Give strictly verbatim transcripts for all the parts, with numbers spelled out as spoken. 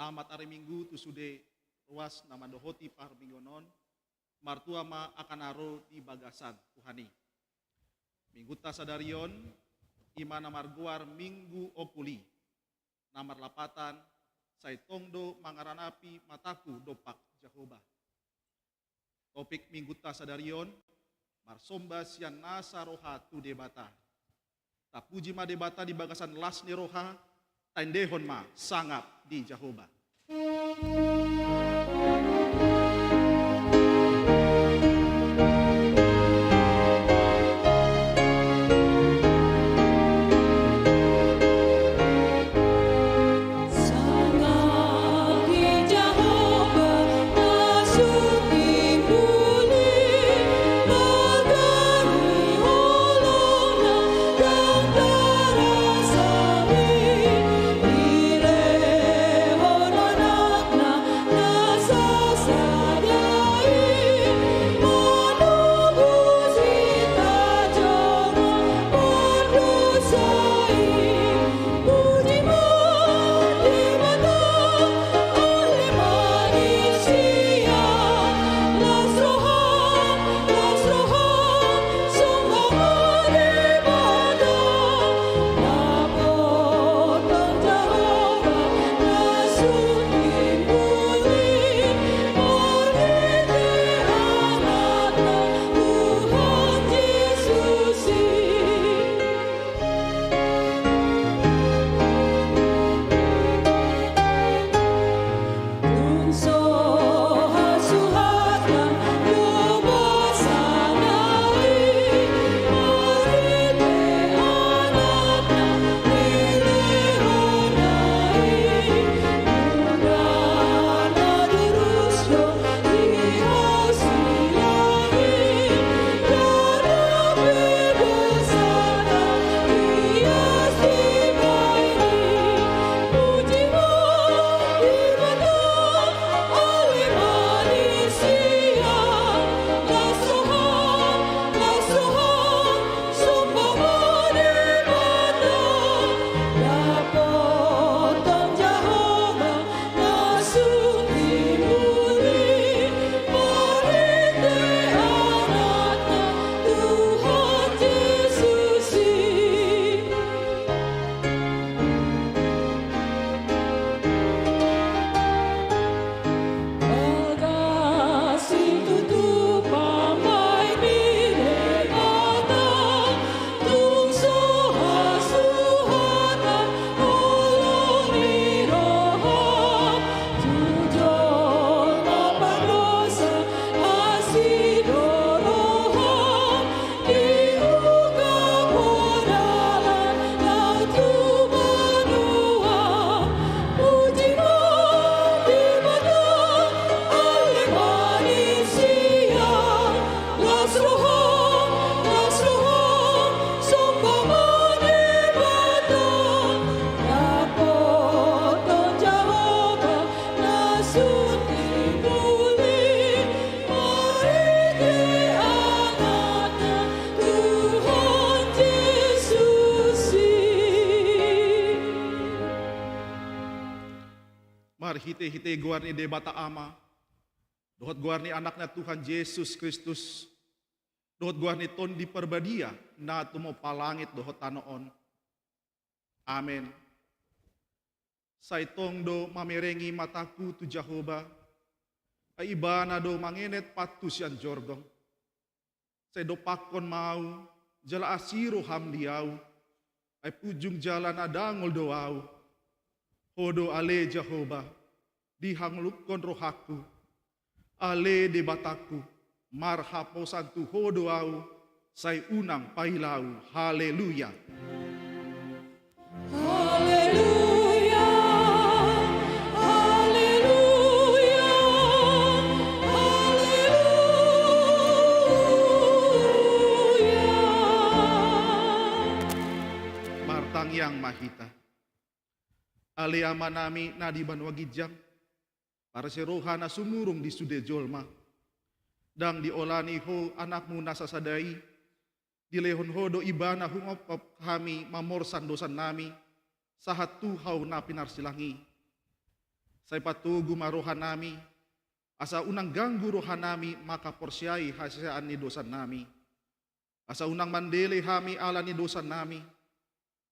Selamat ari Minggu tu sude ruas na mandohoti parmingguon on. Martua ma angka na ro di bagasan Tuhan i. Minggunta sadari on, i ma na margoar Minggu Ompuli, na marlapatan, sai tong do mangaranapi mataku dompak Jahowa. Topik Minggunta sadari on, marsomba sian nasa roha tu Debata. Tapuji ma Debata di bagasan las ni roha, taendehon ma sangap di Jahowa. Marhitehite goar ni Debata Ama, dohot goar ni Anakna Tuhan Jesus Kristus, dohot goar ni Tondi Parbadia, na tumompa langit dohot tano on. Amen. Sai tong do mamereng mataku tu Jahowa, ai Ibana do mangenet pathu sian jorgong. Sai dompakkon ma ahu, jala asi roham di ahu, ai punjung jala na dangol do ahu. Ho do ale Jahowa, dihangolukkon rohangku, ale Debatangku, marhaposan tu Ho do ahu, sai unang pailahu. Haleluya. Haleluya, haleluya, haleluya. Martangiang ma hita. Ale Amanami na di banua ginjang, parasi roha na sumurung di sude jolma. Ndang diolani Ho Anakmu na sasada i, dilehon Ho do Ibana huompop hami mamorsan dosannami, sahat tu hau na pinarsilang i. Sai patogu ma rohanami, asa unang ganggu rohanami mangkaporseai hasesaan ni dosanami. Asa unang mandele hami ala ni dosanami,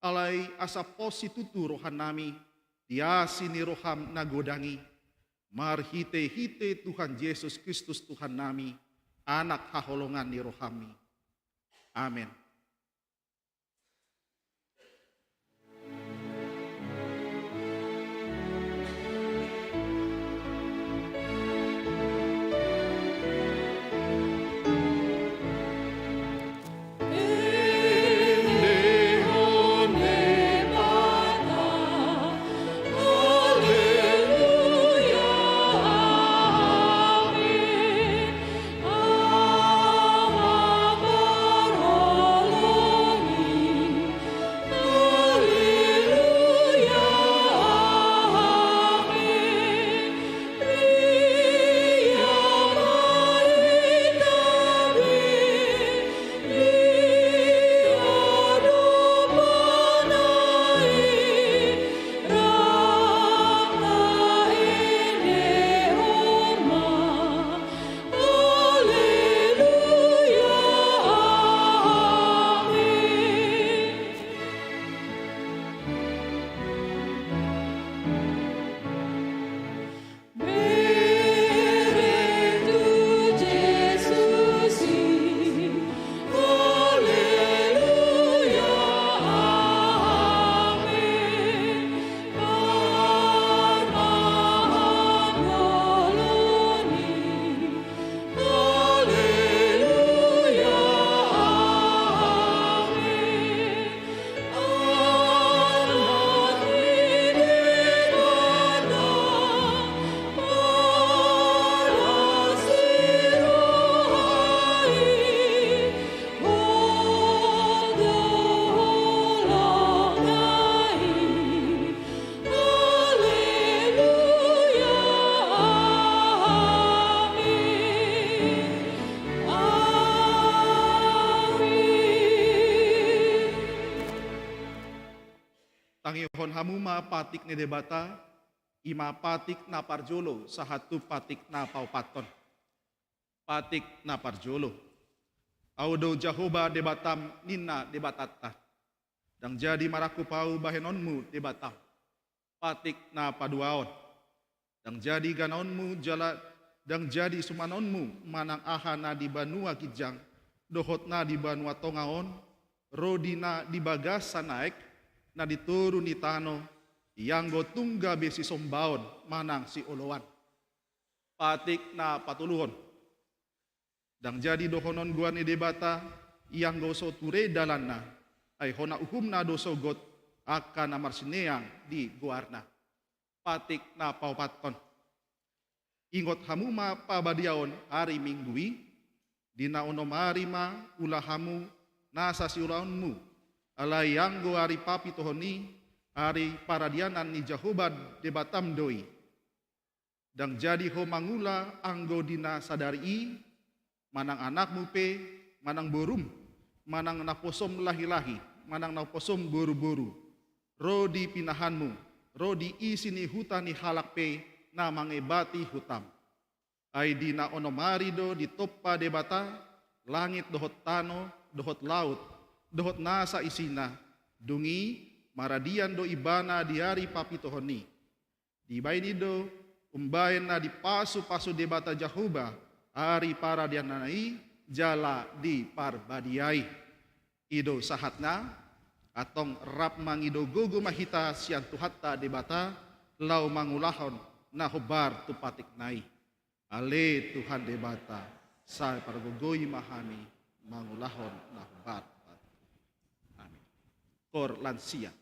alai asa pos situtu rohanami di asi ni roham na godang i, marhitehite Tuhan Jesus Kristus Tuhannami, Anak haholongan ni rohami. Amen. Tangihon hamu ma patik ni Debata, i ma patik na parjolo sahat tu patik na paopathon. Patik na parjolo. Ahu do Jahowa Debatam, ninna Debatanta. Ndang jadi marangkup ahu bahenonmu Debatam. Patik na paduahon. Ndang jadi ganaonmu jala ndang jadi sumanonmu manang aha na di banua ginjang dohot na di banua tonga on, ro di na di bagasan aek, na di toru ni tano, ianggo tung gabe sisombaon manang sioloan. Patik na patoluhon. Ndang jadi dohonon goar ni Debata, ianggo so ture dalanna, ai hona uhumna do sogot angka na marsineang di goarna. Patik na paopathon. Ingot hamu ma pabadiaon ari Minggu i, di na onom ari ma ula hamu nasa siulaonmu, alai anggo ari papituhon i, ari paradianan ni Jahowa Debatam do i. Ndang jadi ho mangula anggo di na sadari i, manang anakmu pe, manang borum, manang naposom lahilahi, manang naposom boruboru, ro di pinahanmu, ro di isi ni huta ni halak pe na mangebati hutam. Ai di na onom ari do ditompa Debata langit dohot tano, dohot laut, dohot nasa isina, dung i maradian do Ibana di ari papituhon i. Dibaen i do umbaen na dipasupasu Debata Jahowa ari paradiananna i jala diparbadiai. I do sahatna, antong rap mangido gogo ma hita sian Tuhanta Debata, laho mangulahon na hombar tu patikna i. Ale Tuhan Debata, sai pargogoi ma hami mangulahon na hombar tu patikna i. Amin. Koor lansia.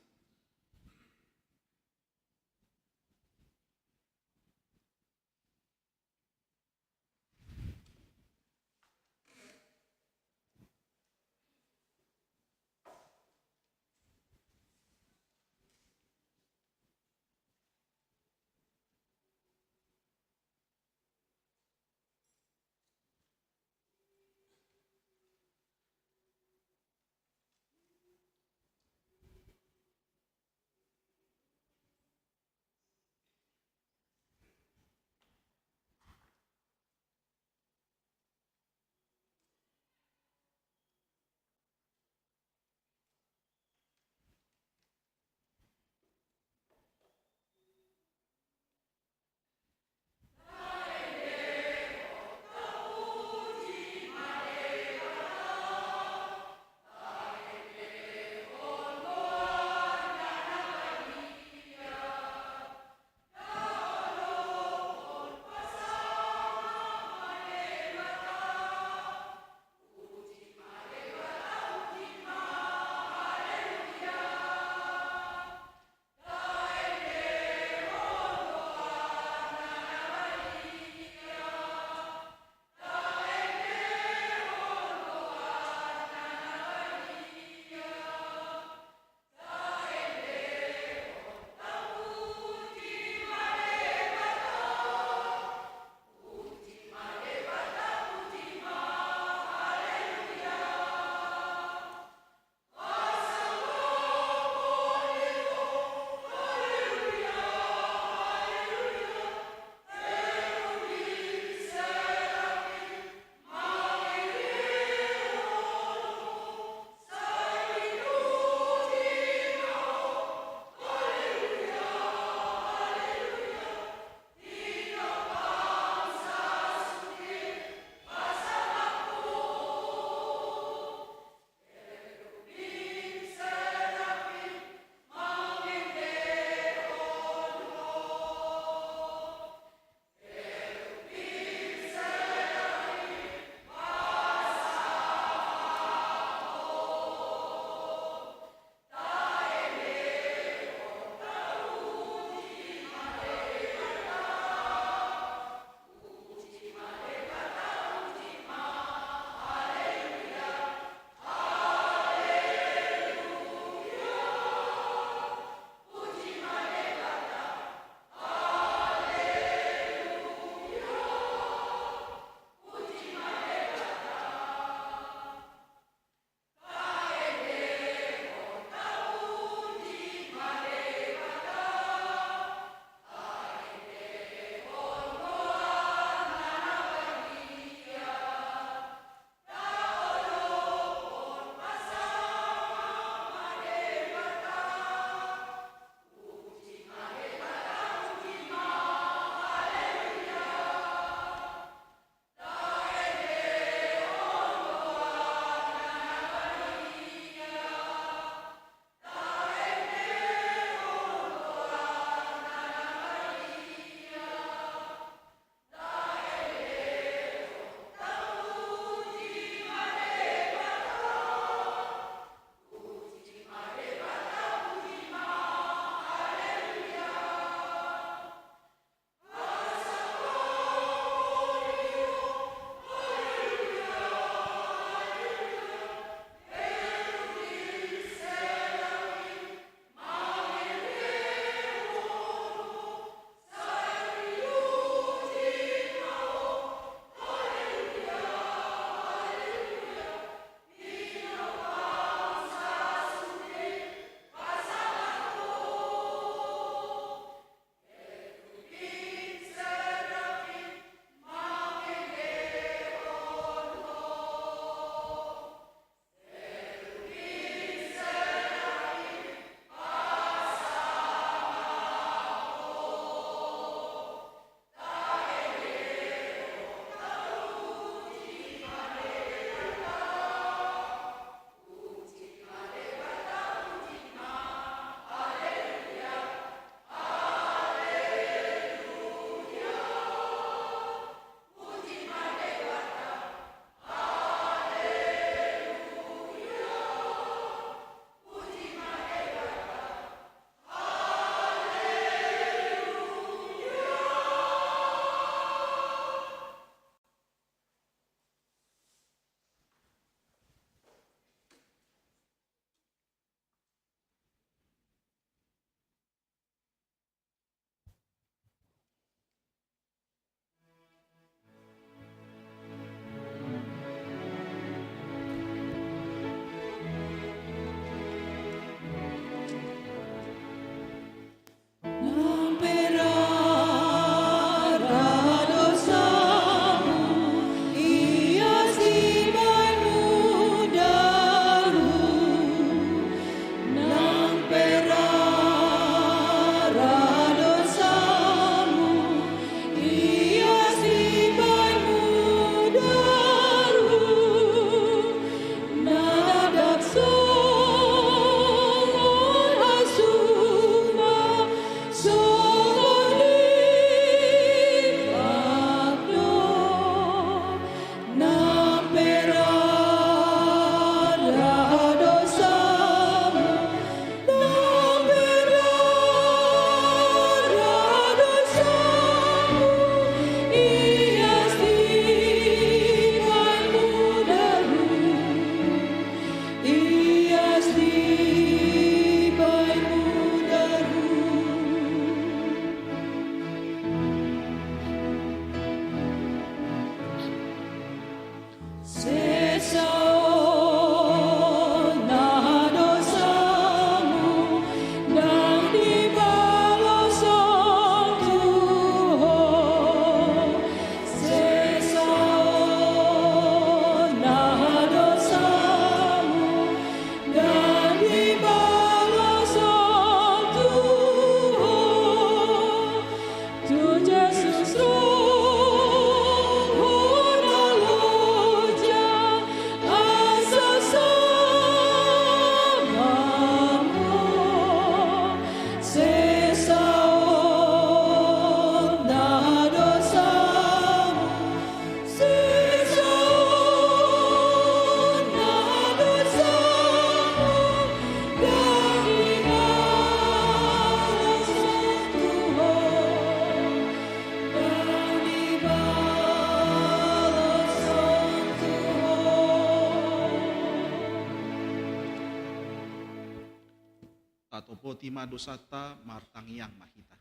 Boti ma dosanta, martangiang ma hita.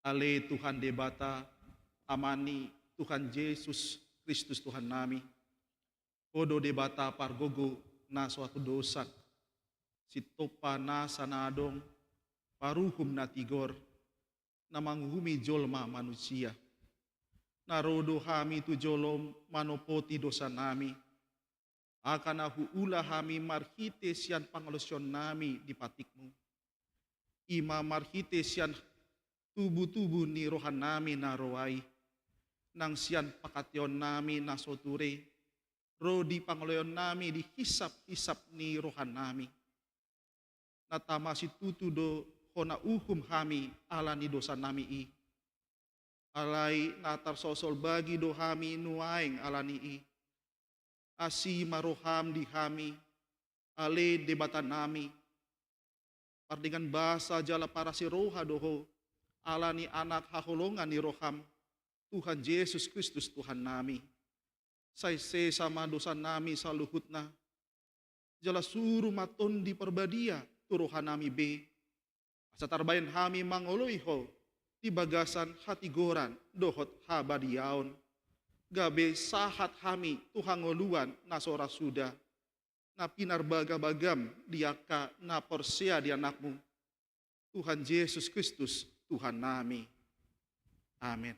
Ale Tuhan Debata, Ama ni Tuhan Jesus Kristus Tuhannami, Ho do Debata pargogo na so hadosan, Sitompa nasa na adong, Paruhum na tigor, na manguhumi jolma manusia. Na ro do hami tu jolom manopoti dosanami, angka na huula hami marhite sian pangalaosionnami di patikmu. I ma marhite sian tubutubu ni rohanami na ro ai, nang sian pangkataionnami na so ture, ro di pangoloionnami di hisaphisap ni rohanami. Na tama situtu do Ho na uhum hami ala ni dosanami i. Alai na tarsosol bagi do hami nuaeng ala ni i. Asi ma roham di hami, ale Debatanami. Pardenggan basa jala parasi roha do Ho, ala ni Anak haholongan ni roham, Tuhan Jesus Kristus Tuhannami. Sai sesa ma dosanami saluhutna, jala suru ma Tondi Parbadia tu rohanami be, asa tarbahen hami mangoloi Ho di bagasan hatigoran dohot habadiaon, gabe sahat hami tu hangoluan na so ra suda, na pinarbagabagam di angka na porsea di Anakmu, Tuhan Jesus Kristus Tuhannami. Amen.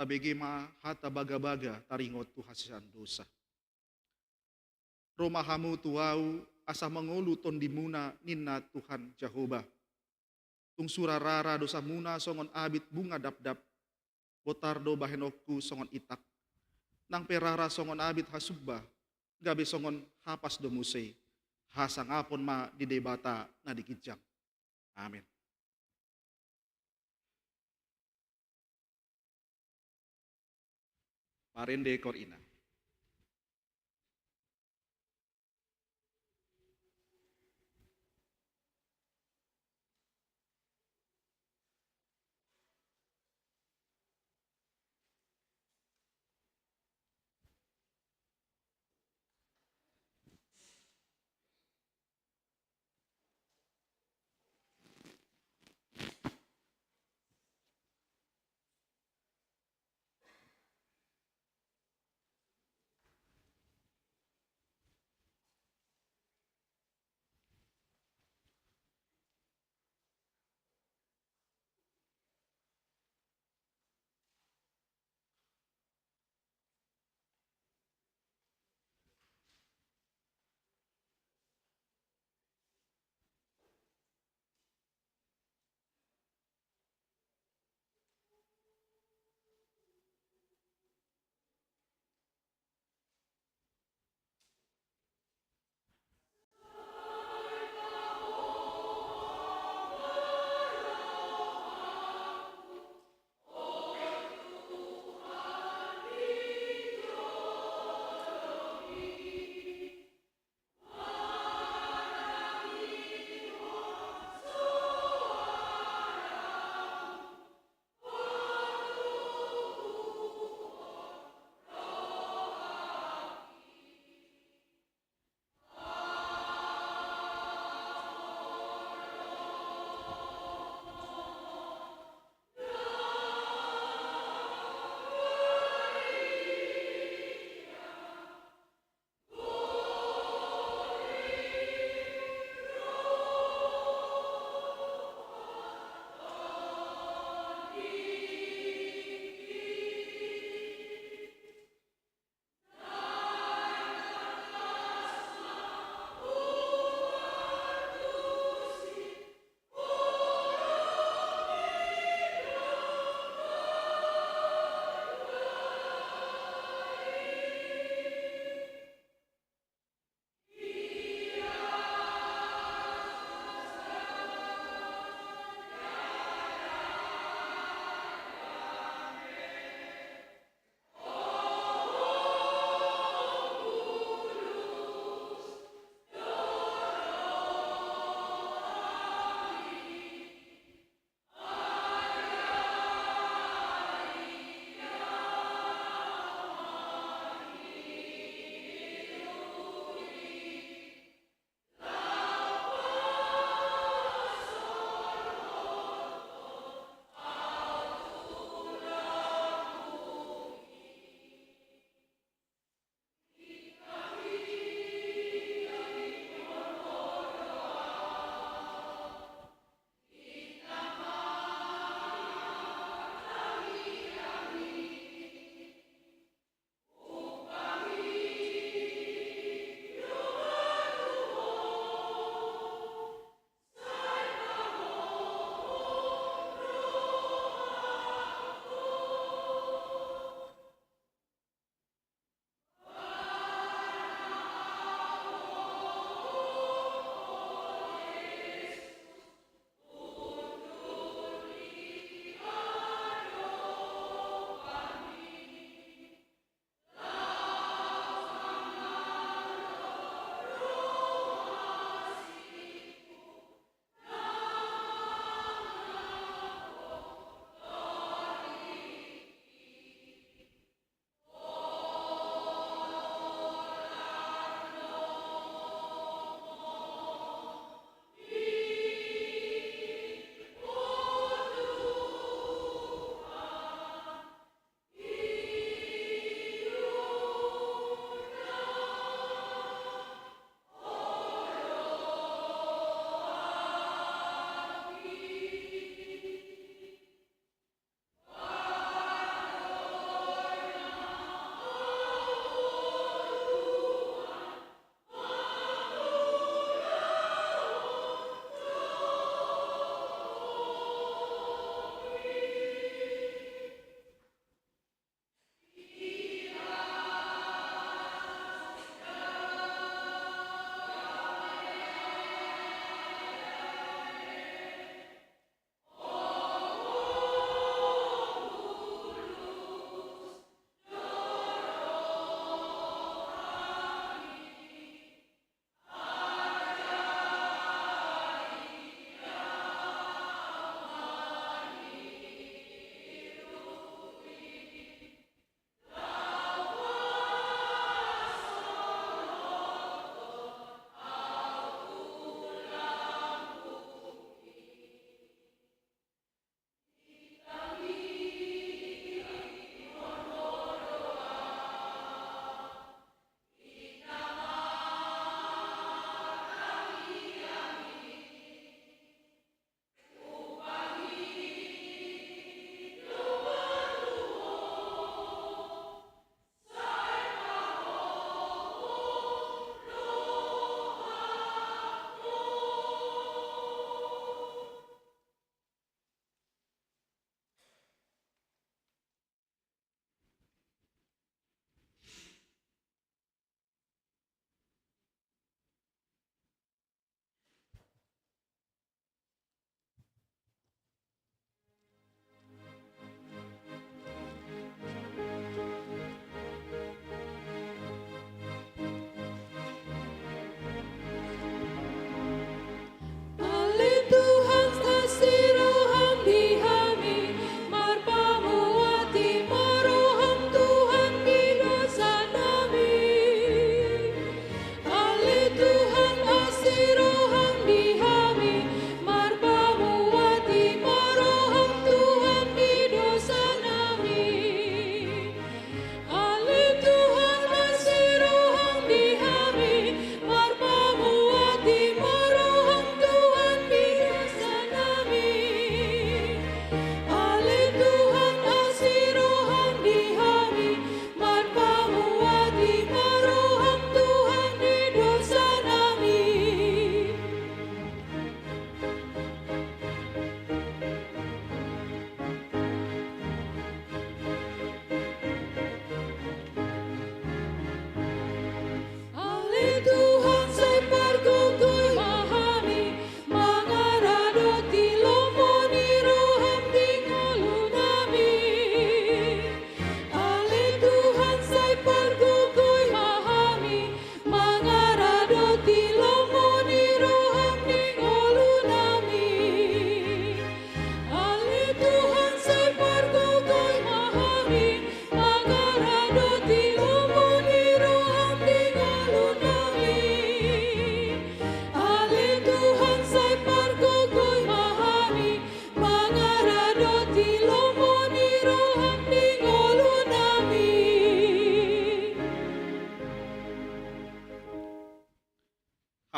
Tabege ma hata bagabaga taringot tu hasesaan dosa. Ro ma hamu tu Ahu asa mangolu tondimuna, ninna Tuhan Jahowa. Tung sura rara dosamuna songon abit bunga dapdap, bontar do bahenonku songon itak. Nang pe rara songon abit hasumba, gabe songon hapas do muse. Hasangapon ma di Debata na di ginjang. Amen. Marende kor ina.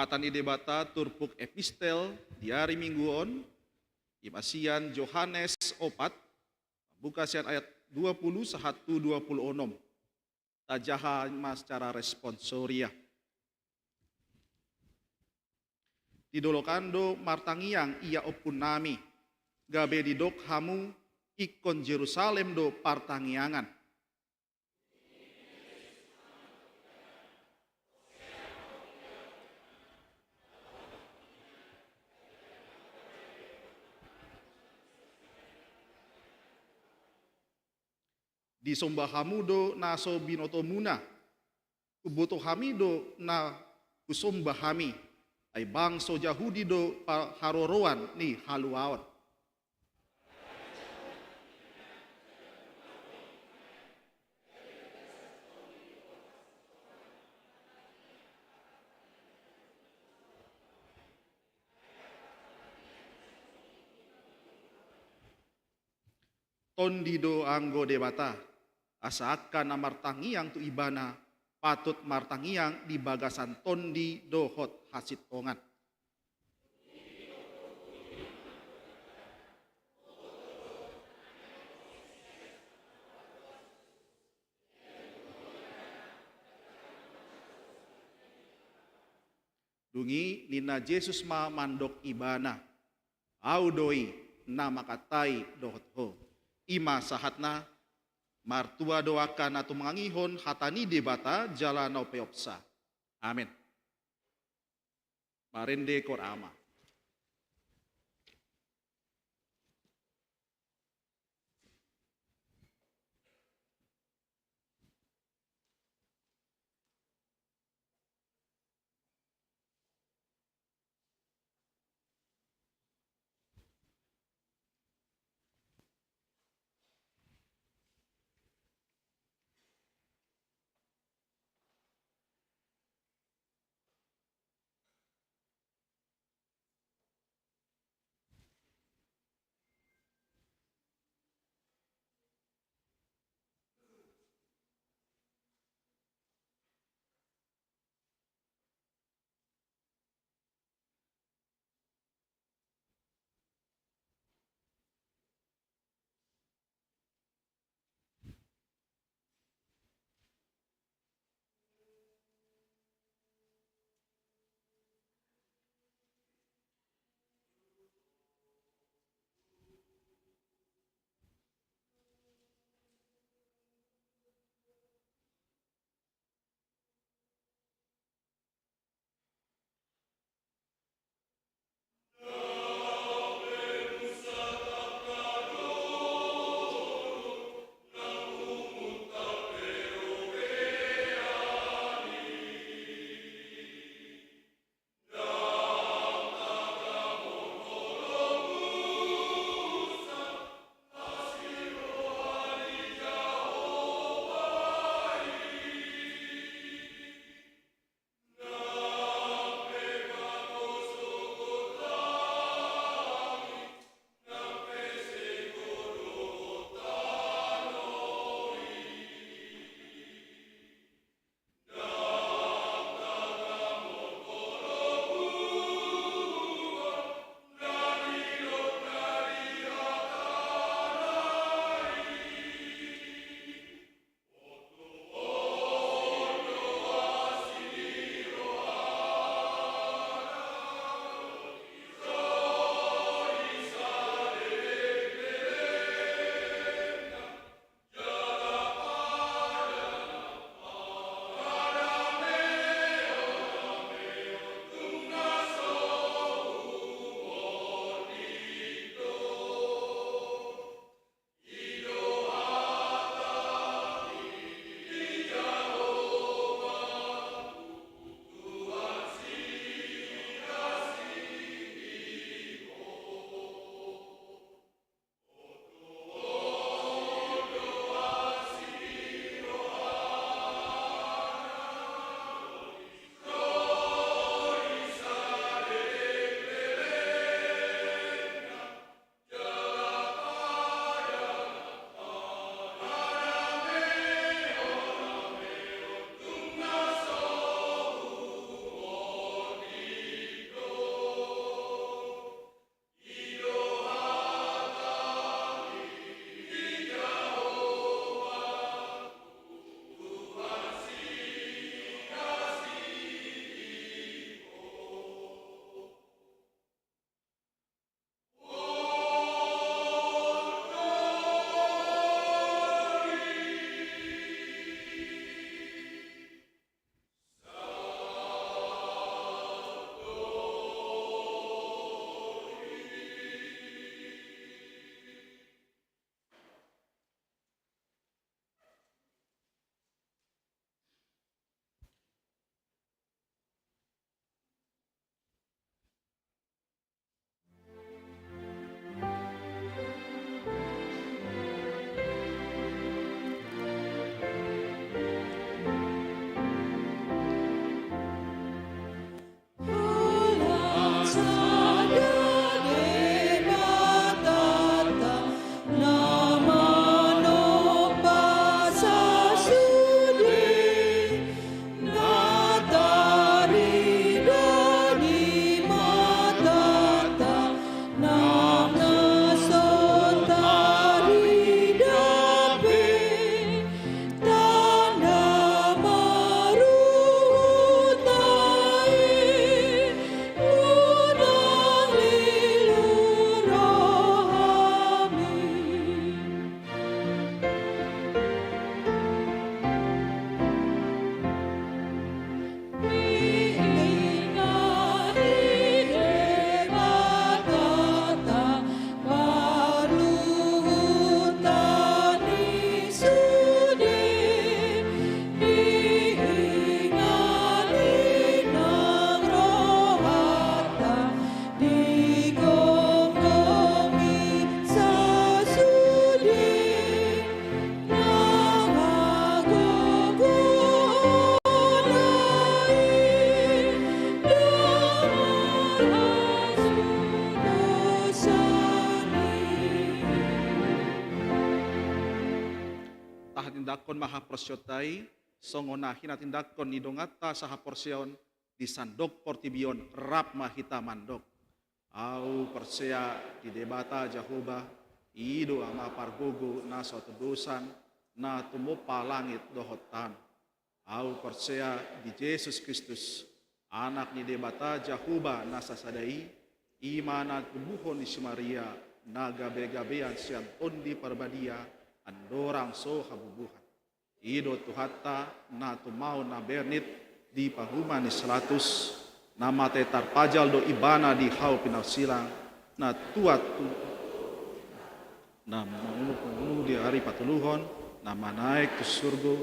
Hata ni Debata turpuk epistel di ari Minggu on, ima sian Johannes opat, buka sian ayat dua puluh sahat tu dua puluh onom. Tajaha ma secara responsoria. Didolokan do martangiang ia ompunnami, gabe didok hamu ingkon Jerusalem do partangiangan. Disomba hamu do na so binotomuna. Huboto hami do na husomba hami, ai bangso Jahudi do pa-, haroroan ni haluaon. Tondi do anggo Debata, asa angka na martangiang tu Ibana patut martangiang di bagasan tondi dohot hasintongan. Dung i ninna Jesus ma mandok ibana, Au do i na mangkatai dohot ho. I ma sahatna. Martua do angka na tumangihon hata ni Debata jala na umpeopsa. Amen. Marende ho Ama. Tindangkon ma haporseaonta i, songon na hinatindanghon ni donganta sahaporseaon di sandok portibi on. Rap ma hita mandok. Ahu porsea di Debata Jahowa, i do Ama pargogo na so hatudosan, na tumompa langit dohot tano. Ahu porsea di Jesus Kristus, Anak ni Debata Jahowa na sasada i, i ma na tubuhon ni si Maria, na gabe-gabean sian Tondi Parbadia, andorang so habubuhan. I do Tuhanta, na tumaon na bernit di panguhuman ni si Pilatus, na mate tarpajal do Ibana di hau pinarsilang, na tuat tu na mangolu di ari patoluhon, na manaek tu surgo,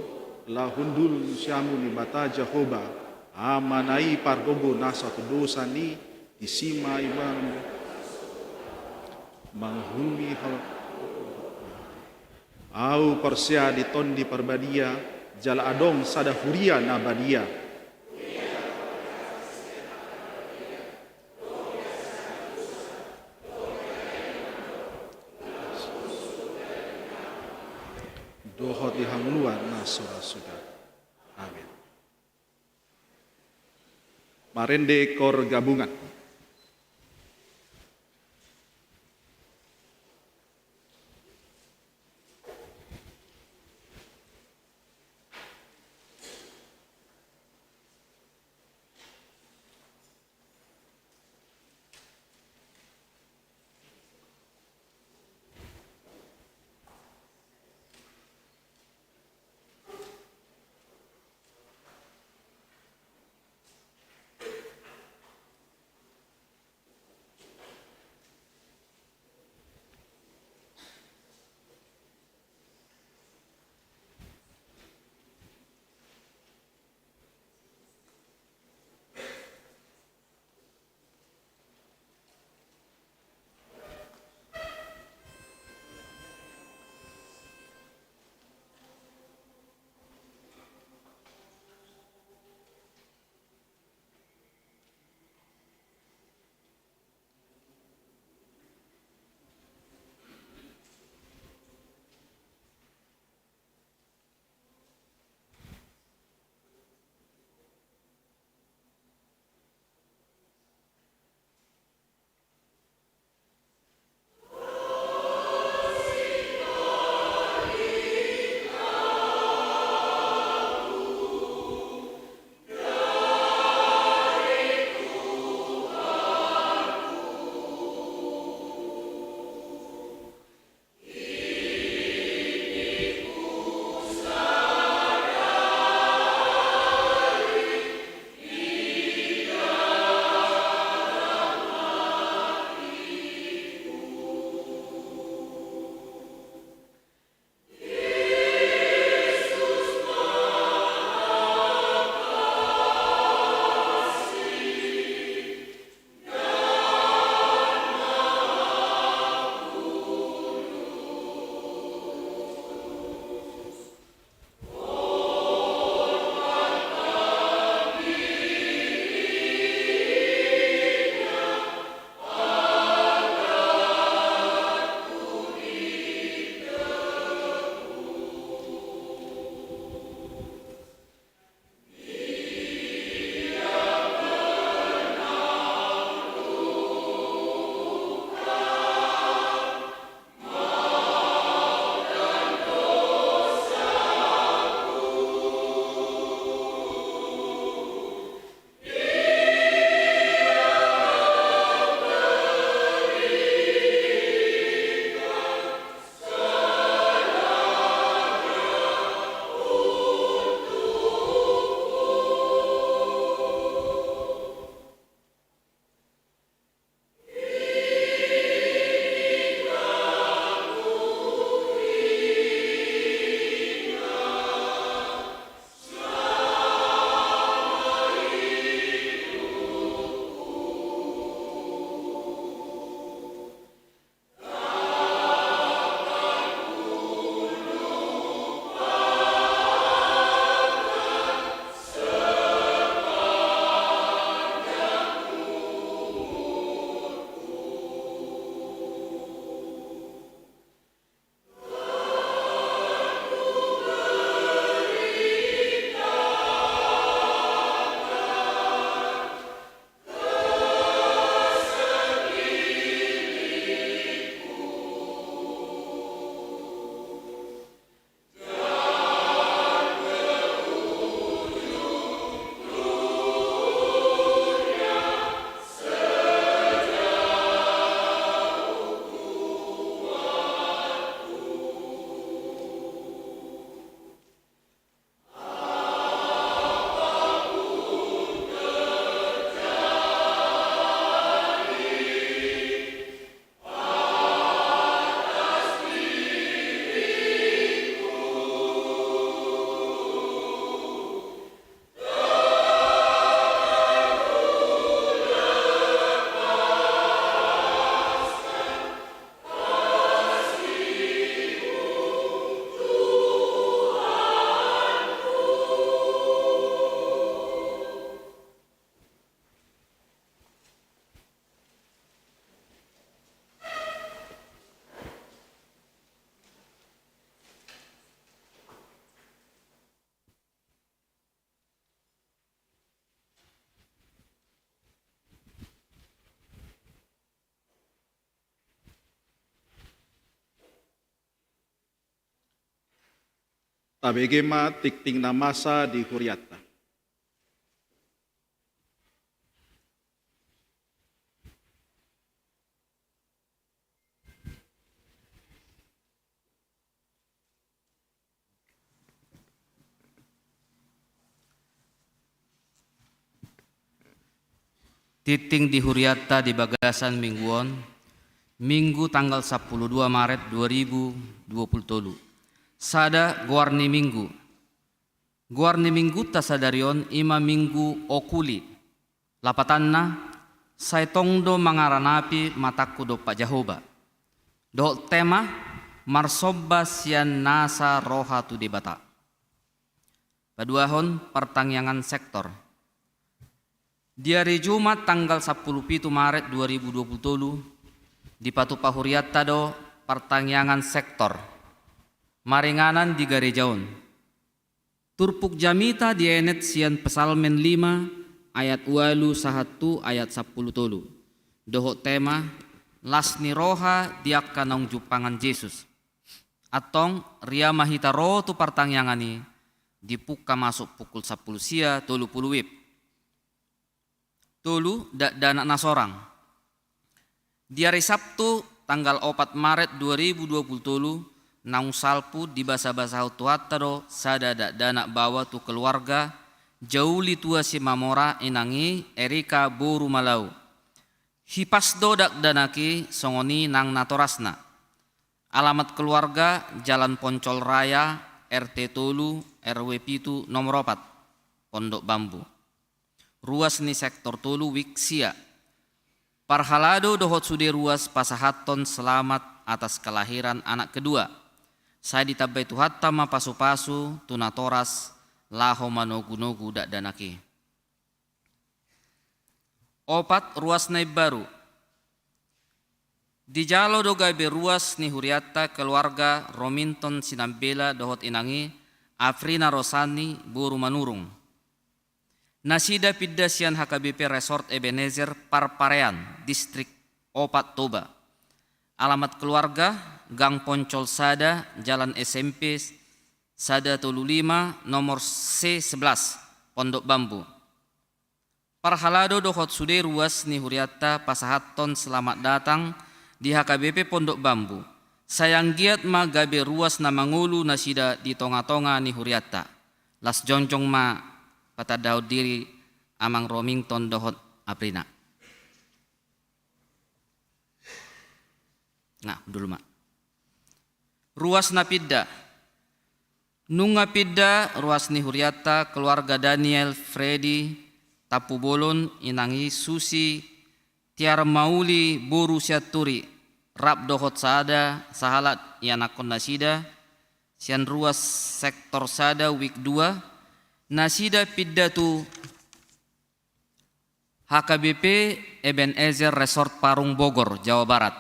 laho hundul sian hamu ni Debata Jahowa, Ama na i pargogo na so hatudosan i, disi ma Ibana mangulumi hau. Ahu porsea di Tondi Parbadia, jala adong sada huria na badia. Dohot di hangoluan na so ra suda. Amin. Marende kor gabungan. Tabege ma tingting na masa di hurianta. Tingting di hurianta di bagasan minggu on, Minggu tanggal sampulu dua Maret dua ribu dua pulu tolu. Sada goar ni minggu. Goar ni minggunta sadari on i ma Minggu Oculi. Lapatanna, sai tong do mangaranapi matangku dompak Jahowa. Dohot tema, marsomba sian nasa roha tu Debata. Paduahon, partangiangan sektor. Di ari Jumat tanggal sampulu pitu Maret dua ribu dua pulu tolu, dipatupa hurianta do partangiangan sektor maringanan di gareja on. Turpuk jamita dienet sian Psalmen lima ayat ualu sahat tu ayat sampulu tolu. Dohot tema, las ni roha di angka naung jumpangan Jesus. Antong, ria ma hita ro tu partangiangan i, dipungka masuk pukul sampulu sia tolu pulu WIB. Tolu, dakdanak na sorang. Di ari Sabtu, tanggal opat Maret dua ribu dua pulu tolu, naung salpu dibasabasahon Tuhanta do sada dakdanak baoa tu keluarga Jauli Tua Simamora, inang i Erika boru Malau. Hipas do dakdanak i songon i nang natorasna. Alamat keluarga, Jalan Poncol Raya, R T tolu, R W pitu, nomor opat, Pondok Bambu. Ruas ni sektor tolu, WIB sia. Parhalado dohot sude ruas pasahathon selamat atas kelahiran anak kedua. Sai ditambai Tuhanta ma pasupasu tu natoras laho manogunogu dakdanak i. Opat, ruas na imbaru. Dijalo do gabe ruas ni hurianta keluarga Rominton Sinambela dohot inang i Afrina Rosani boru Manurung. Nasida pinda sian H K B P Resort Ebenezer Parparean, Distrik Opat Toba. Alamat keluarga, Gang Poncol sada, Jalan S M P sada tolu lima, nomor C sebelas, Pondok Bambu. Parhalado dohot sude ruas ni hurianta pasahathon selamat datang di H K B P Pondok Bambu. Sai anggiat ma gabe ruas na mangolu nasida di tongatonga ni hurianta. Las jongjong ma patandahon diri Amang Romington dohot Aprina. Nah, dulu ma. Ruas na pinda. Nunga pinda ruas ni hurianta keluarga Daniel Freddy Tampubolon, inang i Susi Tiarmauli boru Sianturi, rap dohot sada sahalak ianakhon nasida, sian ruas sektor sada WIB dua, nasida pinda tu H K B P Ebenezer Resort Parung Bogor, Jawa Barat.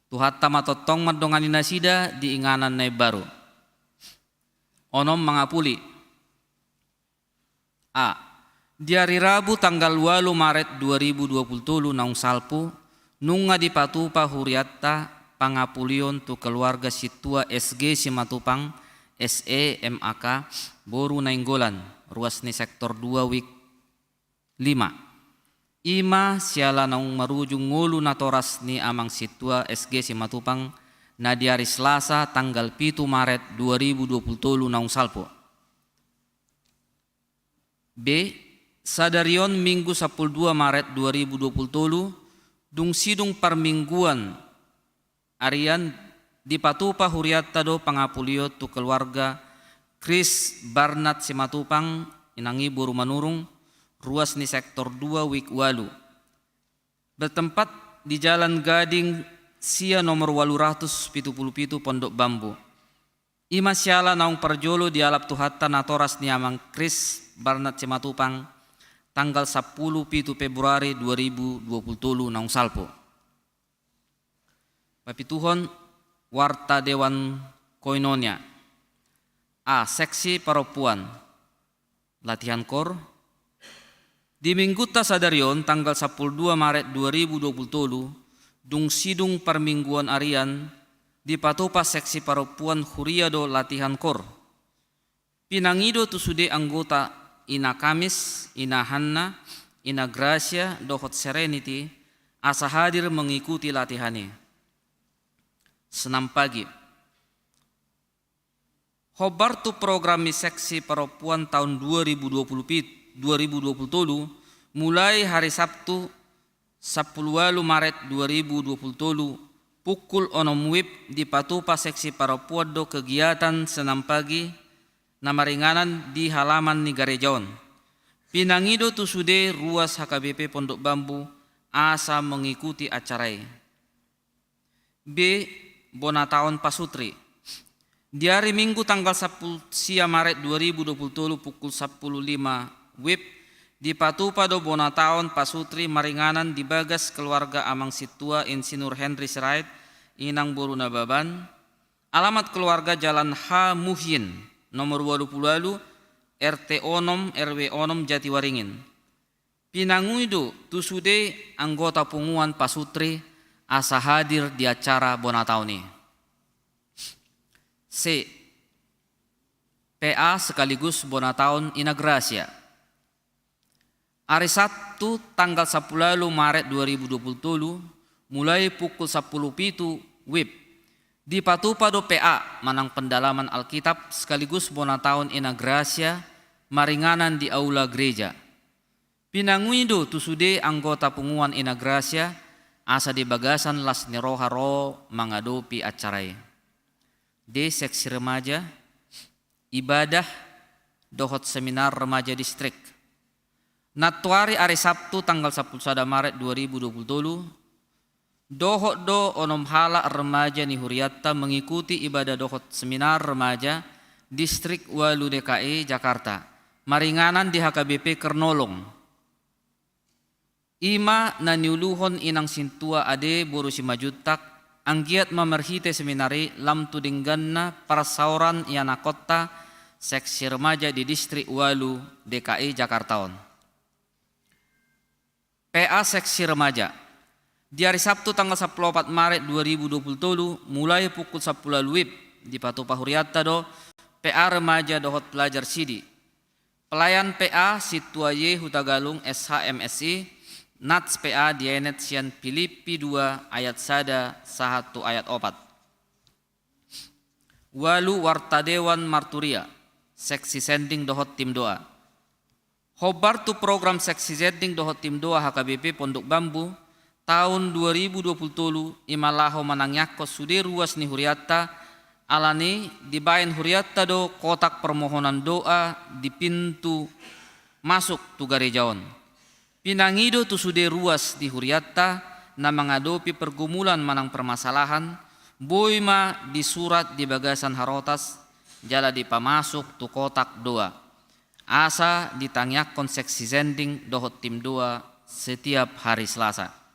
Tuhanta ma tongtong mandongani nasida di inganan na imbaru. Onom, mangapuli. A. Di ari Rabu tanggal ualu Maret dua ribu dua pulu tolu naung salpu, nunga dipatupa hurianta pangapulion tu keluarga Sintua S G Simatupang, S E M A K, boru Nainggolan, ruas ni sektor dua WIB lima. I ma siala naung marujung ngolu natoras ni Amang Sintua S G Simatupang na di ari Selasa tanggal pitu Maret dua ribu dua pulu tolu naung salpu. B. Sadari on Minggu sampulu dua Maret dua ribu dua pulu tolu, dung sidung parmingguan arian, dipatupa hurianta do pangapulion tu keluarga Chris Barnard Simatupang, inang i boru Manurung, ruas ni sektor dua WIB ualu. Bertempat di Jalan Gading sia nomor ualu ratus pitu pulu pitu Pondok Bambu. I ma siala naung parjolo dialap Tuhanta natoras ni Amang Chris Barnard Simatupang tanggal sampulu pitu Februari dua ribu dua pulu tolu naung salpu. Papituhon, warta Dewan Koinonia. A. Seksi parompuan. Latihan kor. Di minggunta sadari on, tanggal sampulu dua Maret dua ribu dua pulu tolu, dung sidung parmingguan arian, dipatupa seksi parompuan huria do latihan kor. Pinangido tu sude anggota Ina Kamis, Ina Hanna, Ina Gracia dohot Serenity asa hadir mengikuti latihan i. Senam pagi. Hombar tu program ni seksi parompuan taon dua ribu dua puluh pit-, dua ribu dua puluh tolu, mulai hari Sabtu, sampulu ualu Maret dua ribu dua puluh tolu, pukul onom wib dipatupa seksi parompuan do kegiatan senam pagi na maringanan di halaman ni gareja on. Pinangido tu sude ruas H K B P Pondok Bambu asa mengikuti acara i. B. Bona taon pasutri. Di ari Minggu tanggal sampulu sia Maret dua ribu dua puluh tolu pukul sampulu lima wib, dipatupa do bona taon pasutri maringanan di bagas keluarga Amang Sintua Insinyur Henry Sirait, Inang boru Nababan, alamat keluarga Jalan H. Muhyin, nomor ualu pulu ualu, R T onom, R W onom, Jatiwaringin. Pinangido tu sude anggota punguan pasutri asa hadir di acara bona taon i. C. P A sekaligus bona taon Ina Gracia. Ari Sabtu tanggal sampulu ualu Maret dua ribu dua puluh tolu, mulai pukul sampulu pitu wib, dipatupa do P A manang pendalaman Alkitab sekaligus bona taon Ina Gracia maringanan di aula gereja. Pinangido tu sude anggota punguan Ina Gracia asa di bagasan las ni roha ro mangadopi acara i. D. Seksi remaja, ibadah dohot seminar remaja distrik. Nantuari ari Sabtu tanggal sampulu sada Maret dua ribu dua puluh tolu, dohot do onom halak remaja ni hurianta mengikuti ibadah dohot seminar remaja Distrik ualu D K I Jakarta, maringanan di H K B P Kernolong. I ma na niuluhon Inang Sintua Ade boru Simanjuntak, anggiat ma marhite seminar i lam tu dengganna parsaoran ianakkonta seksi remaja di Distrik ualu D K I Jakarta on. P A seksi remaja. Di ari Sabtu tanggal sampulu opat Maret dua ribu dua puluh tolu, mulai pukul sampulu ualu wib, dipatupa hurianta do P A remaja dohot pelajar sidi. Pelayan P A Sintua Y Hutagalung S H M S I, nats P A dienet sian Pilippi dua ayat sada sahat tu ayat opat. Ualu, warta dewan marturia, seksi sending dohot tim doa. Hombar tu program seksi sending dohot tim doa H K B P Pondok Bambu taon dua ribu dua puluh tolu, i ma laho manangiangkon sude ruas ni hurianta, alani dibaen hurianta do kotak permohonan doa di pintu masuk tu gareja on. Pinangido tu sude ruas di hurianta na mangadopi pergumulan manang permasalahan, boi ma disurat di bagasan harotas jala dipamasuk tu kotak doa, asa ditangiangkon seksi sending dohot tim doa setiap hari Selasa.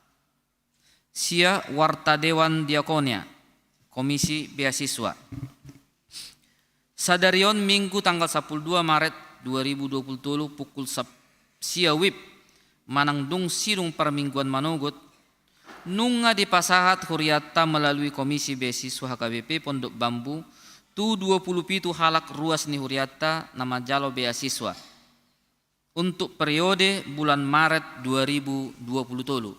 Sia, warta dewan diakonia, komisi beasiswa. Sadari on Minggu tanggal sampulu dua Maret dua ribu dua puluh tolu pukul sap-, sia wib, manang dung sidung parmingguan manogot, nunga dipasahat hurianta melalui Komisi Beasiswa H K B P Pondok Bambu tu dua puluh pitu halak ruas ni hurianta na manjalo beasiswa untuk periode bulan Maret dua ribu dua puluh tolu.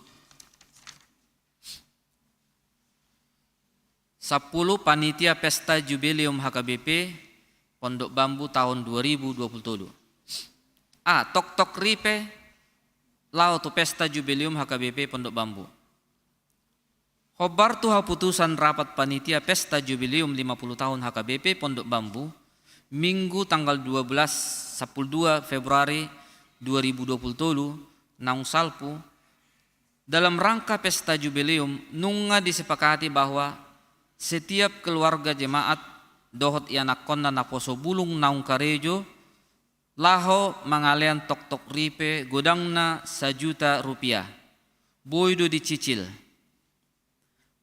Sampulu, panitia pesta jubileum H K B P Pondok Bambu taon dua ribu dua puluh tolu. A. Toktok ripe laho tu pesta jubileum H K B P Pondok Bambu. Hombar tu haputusan rapat panitia pesta jubileum lima puluh tahun H K B P Pondok Bambu, Minggu tanggal dua belas, sampulu dua Februari dua ribu dua puluh tolu, naung salpu, dalam rangka pesta jubileum, nunga disepakati bahwa setiap keluarga jemaat dohot ianakkonna naposo bulung naung karejo laho mangalean toktok ripe godangna sajuta rupiah. Boi do dicicil.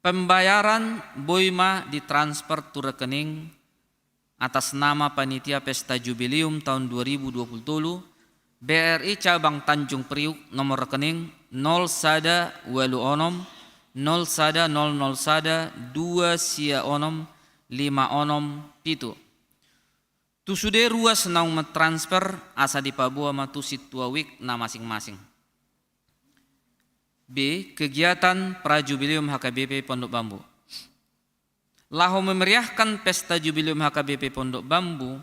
Pembayaran boi ma ditransfer tu rekening atas nama panitia pesta jubileum taon dua ribu dua puluh tolu, B R I Cabang Tanjung Priuk, nomor rekening nol sada ualu onom, nol sada nol nol sada, dua sia onom, lima onom pitu. Tu sude ruas naung mentransfer asa dipaboa ma tu sintua wijk na masing-masing. B. Kegiatan Prajubileum H K B P Pondok Bambu. Laho memeriahkan pesta Jubileum H K B P Pondok Bambu,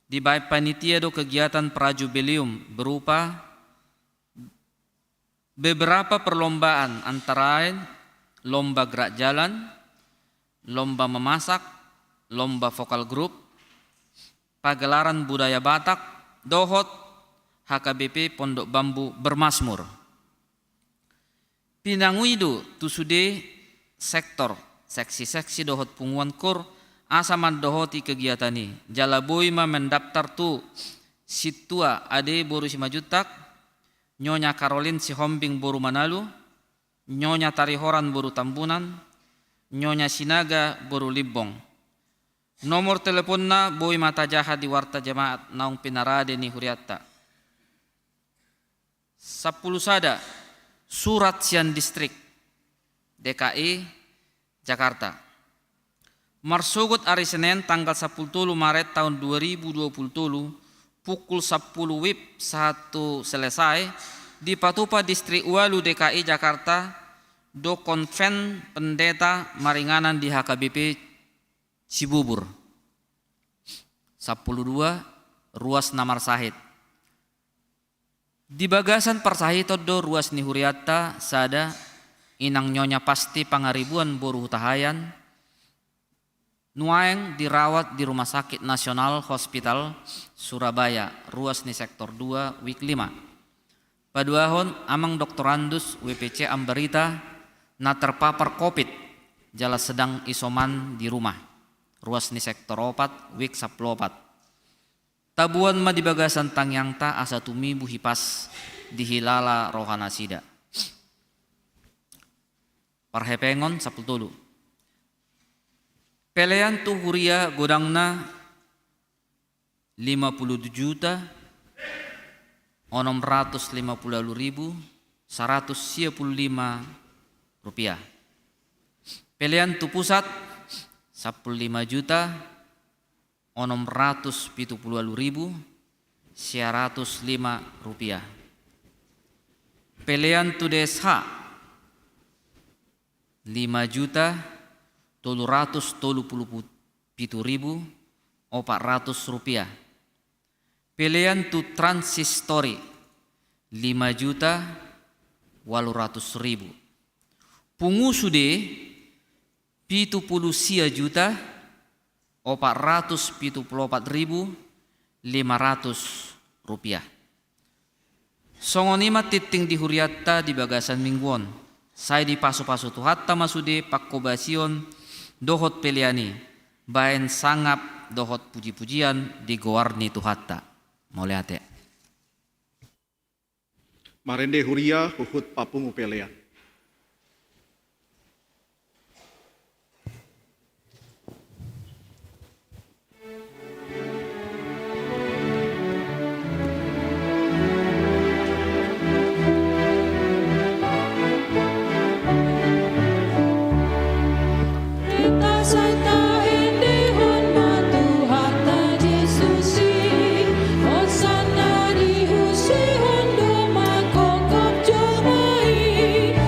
dibaen panitia do kegiatan Prajubileum berupa beberapa perlombaan, antara lain lomba gerak jalan, lomba memasak, lomba vokal grup, pagelaran budaya Batak, dohot H K B P Pondok Bambu bermasmur. Pinangido tu sude sektor, seksi-seksi dohot punguan kor asa mandohoti kegiatan i, jala boi ma mendaftar tu sintua Ade boru Simanjuntak, Nyonya Karolin Sihombing boru Manalu, Nyonya Tarihoran boru Tambunan, Nyonya Sinaga boru Limbong. Nomor teleponna boi ma tajaha di warta jamaat naung pinarade ni hurianta. Sampulu sada, surat sian distrik D K I Jakarta. Marsogot ari Senen tanggal sampulu tolu Maret taon dua ribu dua pulu tolu, pukul sampulu wib sahat tu selesai, dipatupa Distrik Ualu D K I Jakarta do konven pendeta maringanan di H K B P Cibubur. Sampulu dua, ruas na marsahit. Di bagasan parsahiton do ruas ni hurianta, sada, Inang Nyonya Pasti Pangaribuan boru Hutahaean, nuaeng dirawat di Rumah Sakit Nasional Hospital Surabaya, ruas ni sektor dua, wijk lima. Paduahon, Amang Doktorandus W P C Ambarita na terpapar covid, jala sedang isoman di rumah, ruas ni sektor opat, wijk sampulu opat. Taboan ma di bagasan tangiangta asa tumibu hipas dihilala rohanasida. Parhepengon sampulu tolu. Pelean tu huria godangna lima puluh juta onom ratus lima puluh ualu ribu saratus sia puluh lima rupiah. Pelean tu pusat sampulu lima juta onom ratus pitu puluh ualu ribu sia ratus lima rupiah. Pelean tu D S H lima juta tolu ratus tolu puluh pitu ribu opat ratus rupiah. Pelean tu transistori lima juta ualu ratus ribu. Pungu sude pitu puluh sia juta opat ratus pitu puluh opat ribu lima ratus rupiah. Songon i ma tingting di hurianta di bagasan minggu on. Sai dipasupasu Tuhanta ma sude pangkobasion dohot pelean i, baen sangap dohot pujipujian di goar ni Tuhanta. Mauliate. Marende huria huhut papungu pelean. Sai taendehon ma Tuhanta Jesus i, hosanna dihusihon do mangkongkop jolma i.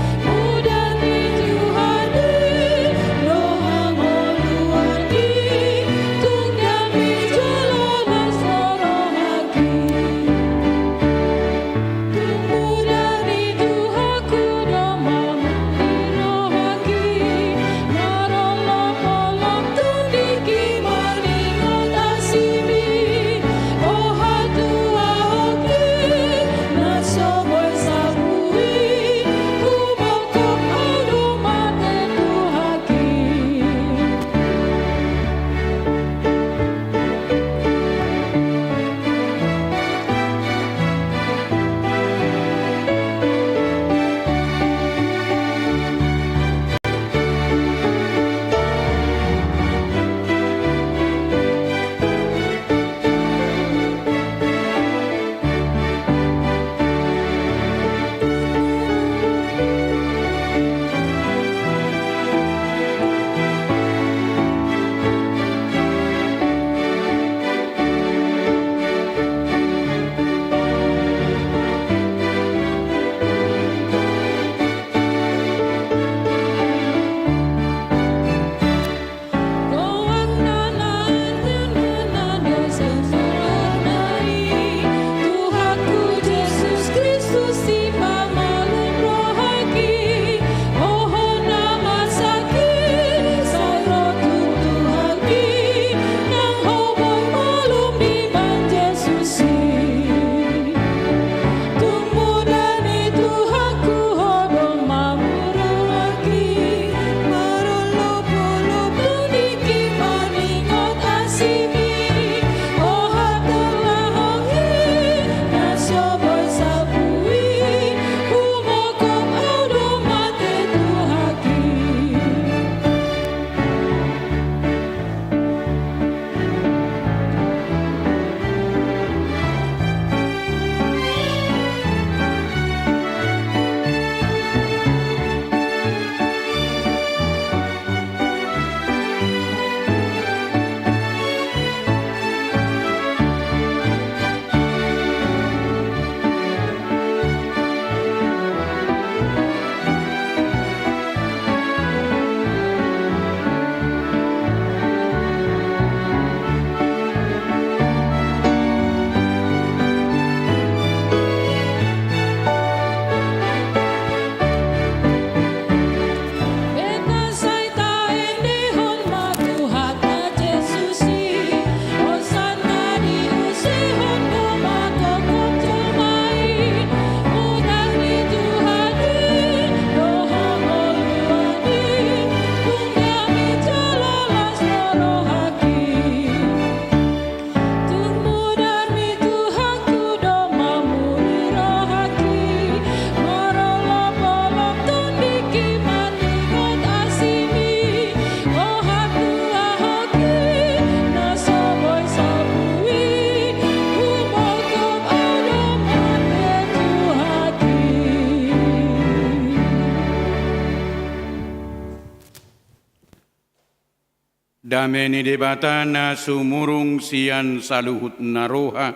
Dame ni Debata na sumurung sian saluhut na roha,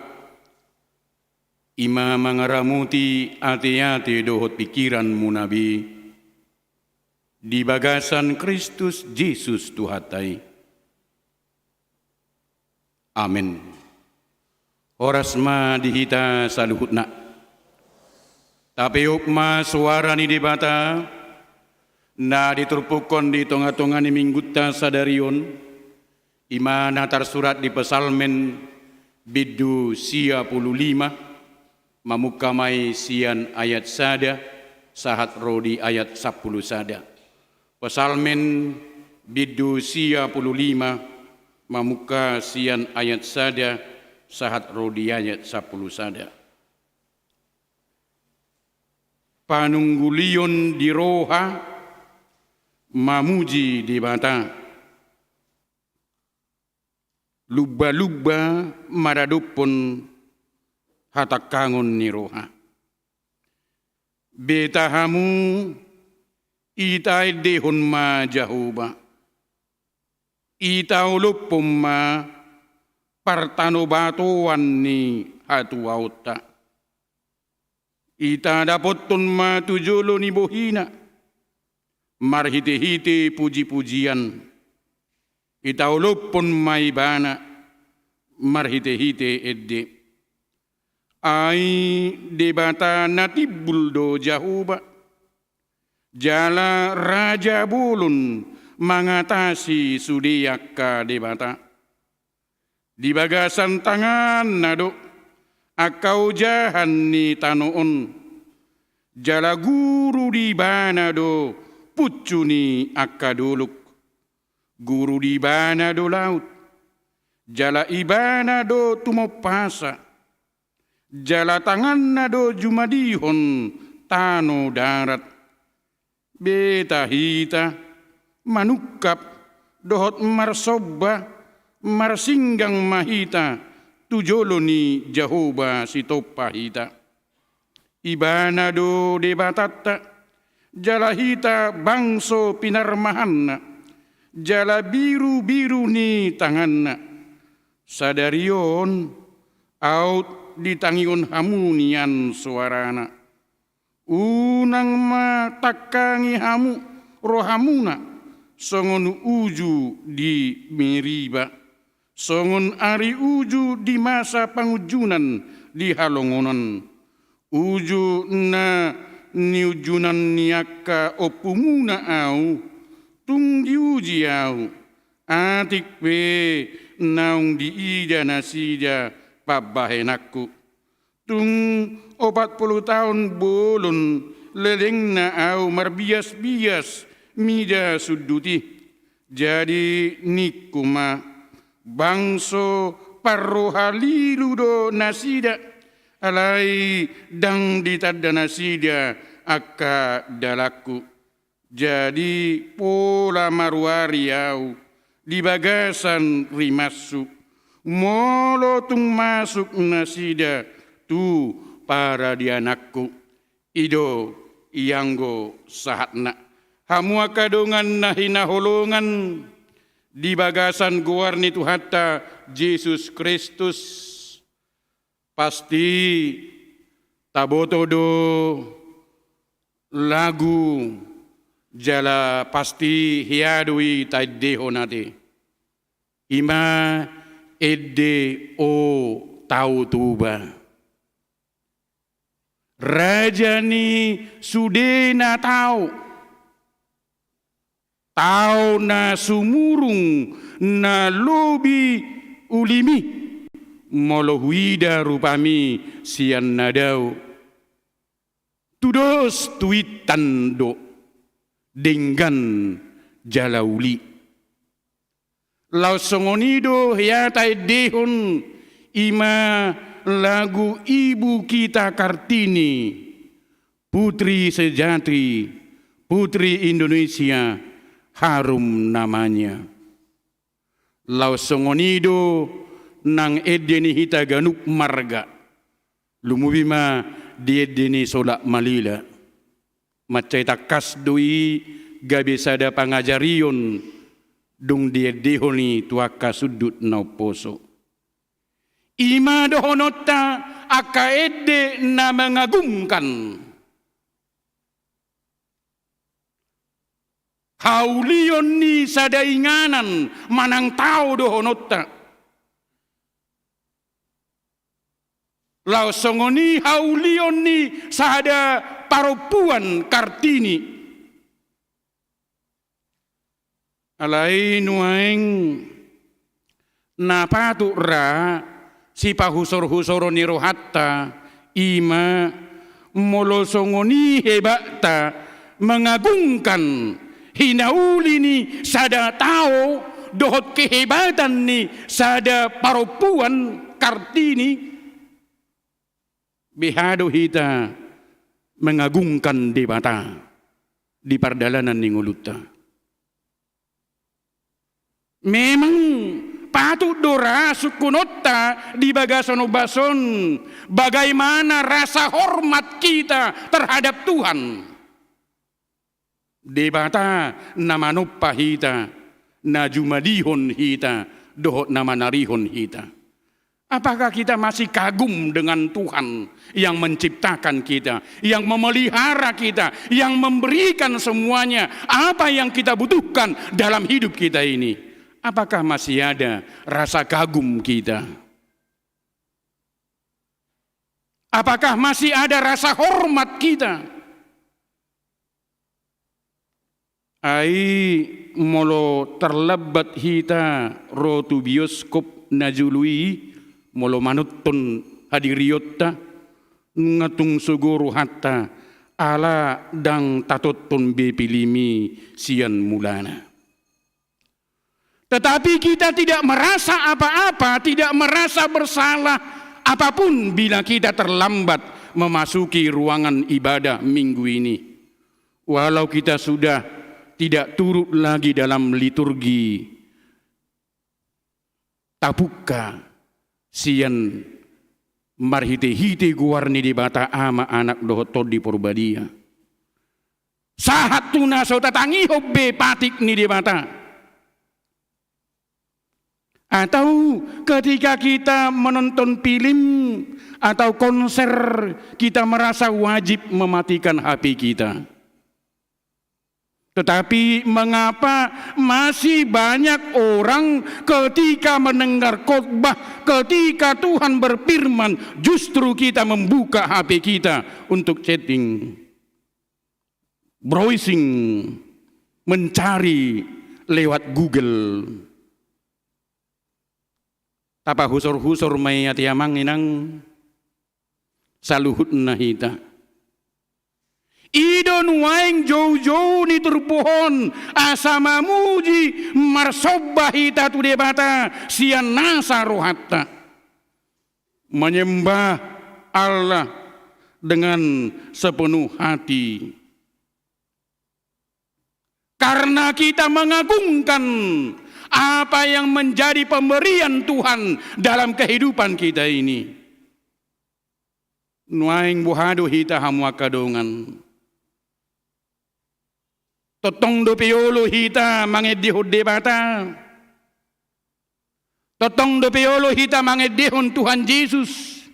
i ma mangaramoti ateate dohot pingkiranmuna be, di bagasan Kristus Jesus Tuhanta i. Amen. Horas ma di hita saluhutna. Tapeop ma soara ni Debata, na diturpukhon di tongatonga ni minggunta sadari on, i ma na tarsurat di Psalmen bindu sia pulu lima, mamungka ma i sian ayat sada sahat ro di ayat sampulu sada. Psalmen bindu sia pulu lima, mamungka sian ayat sada sahat ro di ayat sampulu sada. Panunggulion di roha mamuji Debata. Lumbalumba maradophon hatangkangon ni roha. Beta hamu, itaendehon ma Jahowa. Itaolophon ma partanobatoan ni hatuaonta. Itadapothon ma tu jolo ni bohina, marhitehite pujipujian. Itaolophon ma ibana, marhitehite ende. Ai Debata na timbul do Jahowa, jala raja bolon mangatasi sude angka debata. Di bagasan tanganna do angka ojahan ni tano on, jala guru di ibana do puncu ni angka dolok. Guru di ibana do laut, jala ibana do tumompasa, jala tanganna do jumadihon tano darat. Beta hita, manungkap, dohot marsomba, marsinggang ma hita tu jolo ni Jahowa Sitompa hita. Ibana do Debatanta, jala hita bangso pinarmahanna, jala birubiru ni tanganna. Sadari on, aut ditangihon hamu nian soarana. Unang ma tangkangi hamu rohamuna, songon uju di Meriba, songon ari uju di masa pangunjunan di halongonan. Uju na niunjunan ni angka ompumuna ahu, tung diuji ahu, atik pe naung diida nasida pambahenanku. Tung opat pulu taon bolon lelengna ahu marbiasbias mida sundut i. Jadi ningku ma, bangso parroha lilu do nasida, alai ndang ditanda nasida angka dalanku. Jadi pola maruari ahu di bagasan rimashu, molo tung masuk nasida tu paradiananku. I do ianggo sahatna. Hamu angka dongan na hinaholongan di bagasan goar ni Tuhanta Jesus Kristus. Pasti taboto do lagu jala pasti hea do i taendehon ate. I ma ende O Tao Toba. Raja ni sude na tao. Tao na sumurung na lobi ulimi, molo huida rupami sian na dao. Tudos tu intan do denggan jala uli. Laos songon i do hea taendehon i ma lagu Ibu Kita Kartini, Putri Sejati, Putri Indonesia, Harum Namanya. Laos songon i do nang ende ni hita ganup marga. Lumobi ma di ende ni Solak Malila. Mansai tangkas do i gabe sada pangajarion dung diendehon i tu angka sundut na umposo. I ma dohononta angka ende na mengagumkan. Haulion ni sada inganan manang tao dohononta. Laos songon i haulion ni sada parompuan Kartini. Alai nuaeng na patut ra sipahusor-husoron ni rohanta, i ma molo songon i hebatta mengagumkan hinauli ni sada tao dohot kehebatan ni sada parompuan Kartini, beha do hita mengagumkan Debata di pardalanan ni ngolunta. Memang patut do ra sungkunonta di bagasan ombas on, bagaimana rasa hormat kita terhadap Tuhan. Debata na manompa hita, na jumadihon hita, dohot na manarihon hita. Apakah kita masih kagum dengan Tuhan yang menciptakan kita, yang memelihara kita, yang memberikan semuanya apa yang kita butuhkan dalam hidup kita ini? Apakah masih ada rasa kagum kita? Apakah masih ada rasa hormat kita? Ai molo tarlambat hita ro tu bioskop na jolo i, molo manonton hadirionta, nunga tung sogo rohanta, ala ndang tatonton be pilim i sian mulana. Tetapi kita tidak merasa apa-apa, tidak merasa bersalah apapun bila kita terlambat memasuki ruangan ibadah minggu ini. Walau kita sudah tidak turut lagi dalam liturgi, tapungka sian marhite-hite goar ni Debata Ama, Anak dohot Tondi Porbadia. Sahat tu na so tatangihon be patik ni Debata. Atau ketika kita menonton film atau konser, kita merasa wajib mematikan H P kita. Tetapi mengapa masih banyak orang ketika mendengar khotbah, ketika Tuhan berfirman, justru kita membuka H P kita untuk chatting, browsing, mencari lewat Google? Tapahusor-husor ma i ate amang inang, saluhutna hita. I do nuaeng joujou ni turpuk on asa mamuji marsomba hita tu Debata sian nasa rohanta. Menyembah Allah dengan sepenuh hati. Karena kita mengagungkan apa yang menjadi pemberian Tuhan dalam kehidupan kita ini. Nuaeng boha do hita hamu angka dongan? Tongtong dope olo hita mangendehon Debata. Tongtong dope olo hita mangendehon Tuhan Jesus.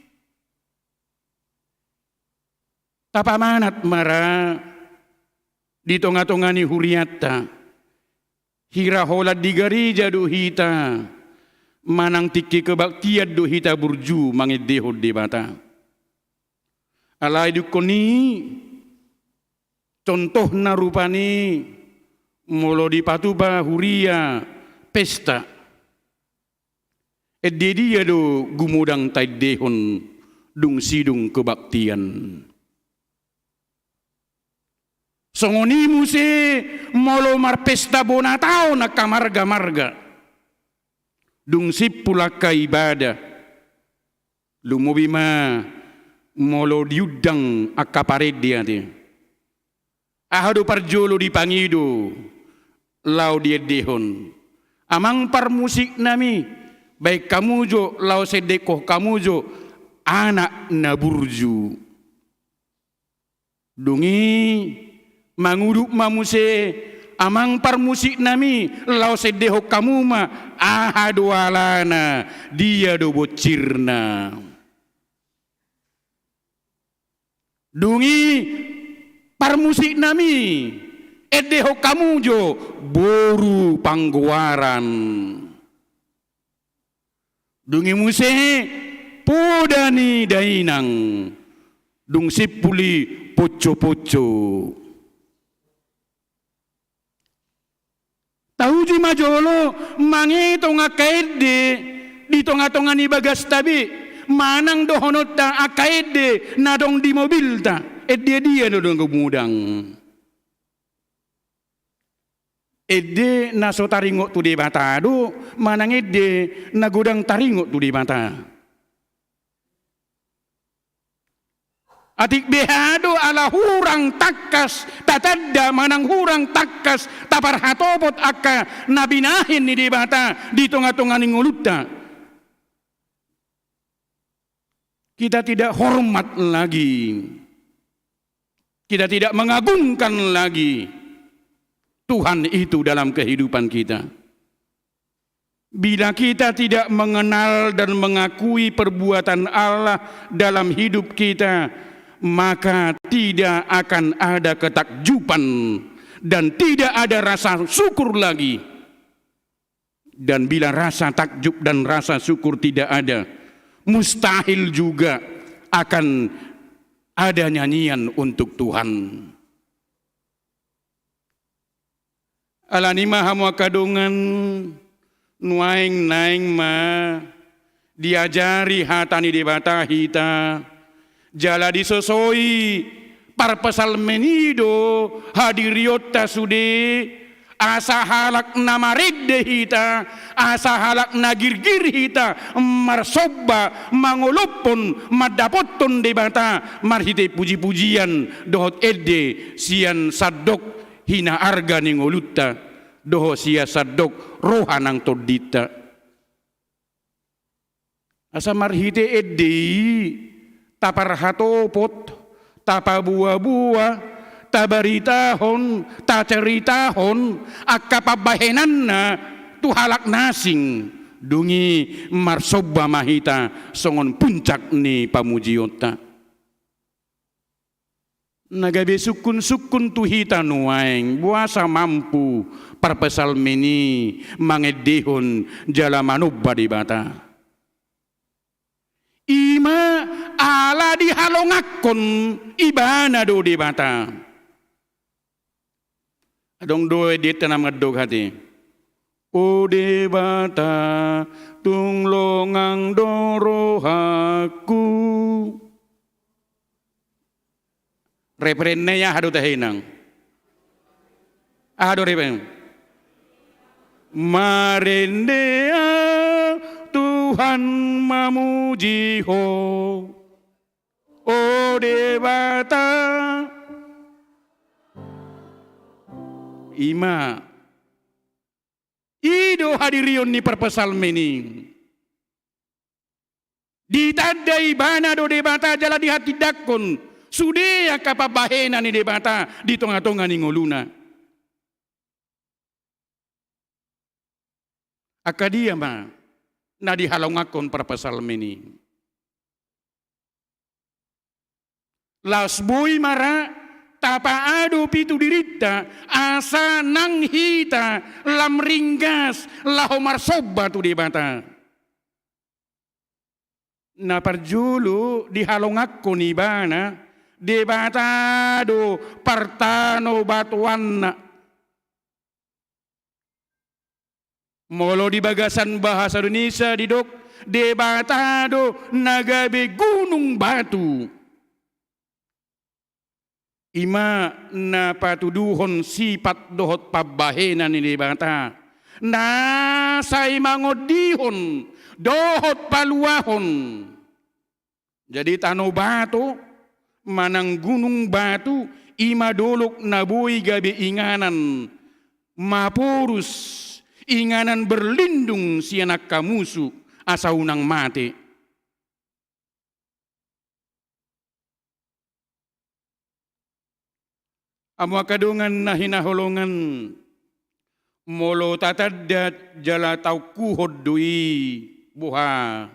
Tapamanat ma ra di tonga-tonga ni hurianta. Hira holan di gareja do hita, manang tingki kebaktian do hita burju mangendehon Debata. Alai dungkon i, contohna rupani, molo dipatupa huria pesta. Ende dia do gumodang taendehon dung sidung kebaktian? Songon i muse molo marpesta bona taon angka marga-marga. Dung simpul angka ibadah, lumobi ma molo diundang angka parende ate. Aha do parjolo dipangido laho diendehon? Amang parmusiknami, baen hamu jo laho sendekhon hamu jo anak na burju. Dung i mangudut ma muse Amang parmusiknami, laos endehon hamu ma aha do alana, dia do bonsirna. Dung i parmusiknami, endehon hamu jo boru panggoaran. Dung i muse poda ni dainang, dung simpul i ponco-ponco. Tauji ma jolo mangetong angka ende di tonga-tonga ni bagasta be, manang dohononta angka ende na adong di mobilta, ende dia do na gumodang. Ende na so taringot tu Debata do, manang ende na godang taringot tu Debata. Atik beha do ala hurang tangkas tatanda manang hurang tangkas taparhatopot angka na binahen ni Debata di tonga-tonga ni ngolunta. Kita tidak hormat lagi. Kita tidak mengagungkan lagi Tuhan itu dalam kehidupan kita. Bila kita tidak mengenal dan mengakui perbuatan Allah dalam hidup kita, maka tidak akan ada ketakjuban dan tidak ada rasa syukur lagi. Dan bila rasa takjub dan rasa syukur tidak ada, mustahil juga akan ada nyanyian untuk Tuhan. Alani i ma hamu angka dongan, nuaeng naeng ma diajari hata ni Debata hita, jala disosoi parpsalmen i do hadirionta sude, asa halak na marende hita, asa halak na girgir hita marsomba, mangolophon, mandapothon Debata marhite puji-pujian dohot ende sian sandok hinaarga ni ngolunta dohot sian sandok roha nang tondinta. Asa marhite ende i taparhatopot, tapaboa-boa, tabaritahon, tacaritahon angka pambahenanna tu halak na asing, dung i marsomba ma hita songon puncak ni pamujionta. Na gabe sungkun-sungkun tu hita nuaeng, boasa mampu parpsalmen i mangendehon jala manomba Debata. I ma ala dihalonganghon ibana do Debata. Adong do endenta na mandok hata i. O Debata, tung longang do rohangku. Refrenna i aha do tahe inang? Aha do refren? Marende ahu Tuhan mamuji Ho. O Debata. I ma. I do hadirion ni parpsalmen i. Ditanda ibana do Debata jala dihatindanghon sude angka pambahenan ni Debata di tonga-tonga ni ngoluna. Angka dia ma na dihalonganghon parpsalmen i? Laos boi ma ra tapaadopi tu dirinta asa nang hita lam ringgas laho marsomba tu Debata. Na parjolo dihalonganghon ibana, Debata do partanobatoanna. Molo di bagasan bahasa Indonesia didok, Debata do na gabe gunung batu. I ma na patuduhon sipat dohot pambahenan ni Debata na sai mangondihon dohot paluahon. Jadi tano bato manang gunung batu i ma dolok na boi gabe inganan maporus, inganan berlindung sian angka musu asa unang mate. Hamu angka dongan na hinaholongan, Molo tatanda jala taungkuhon do i, boha?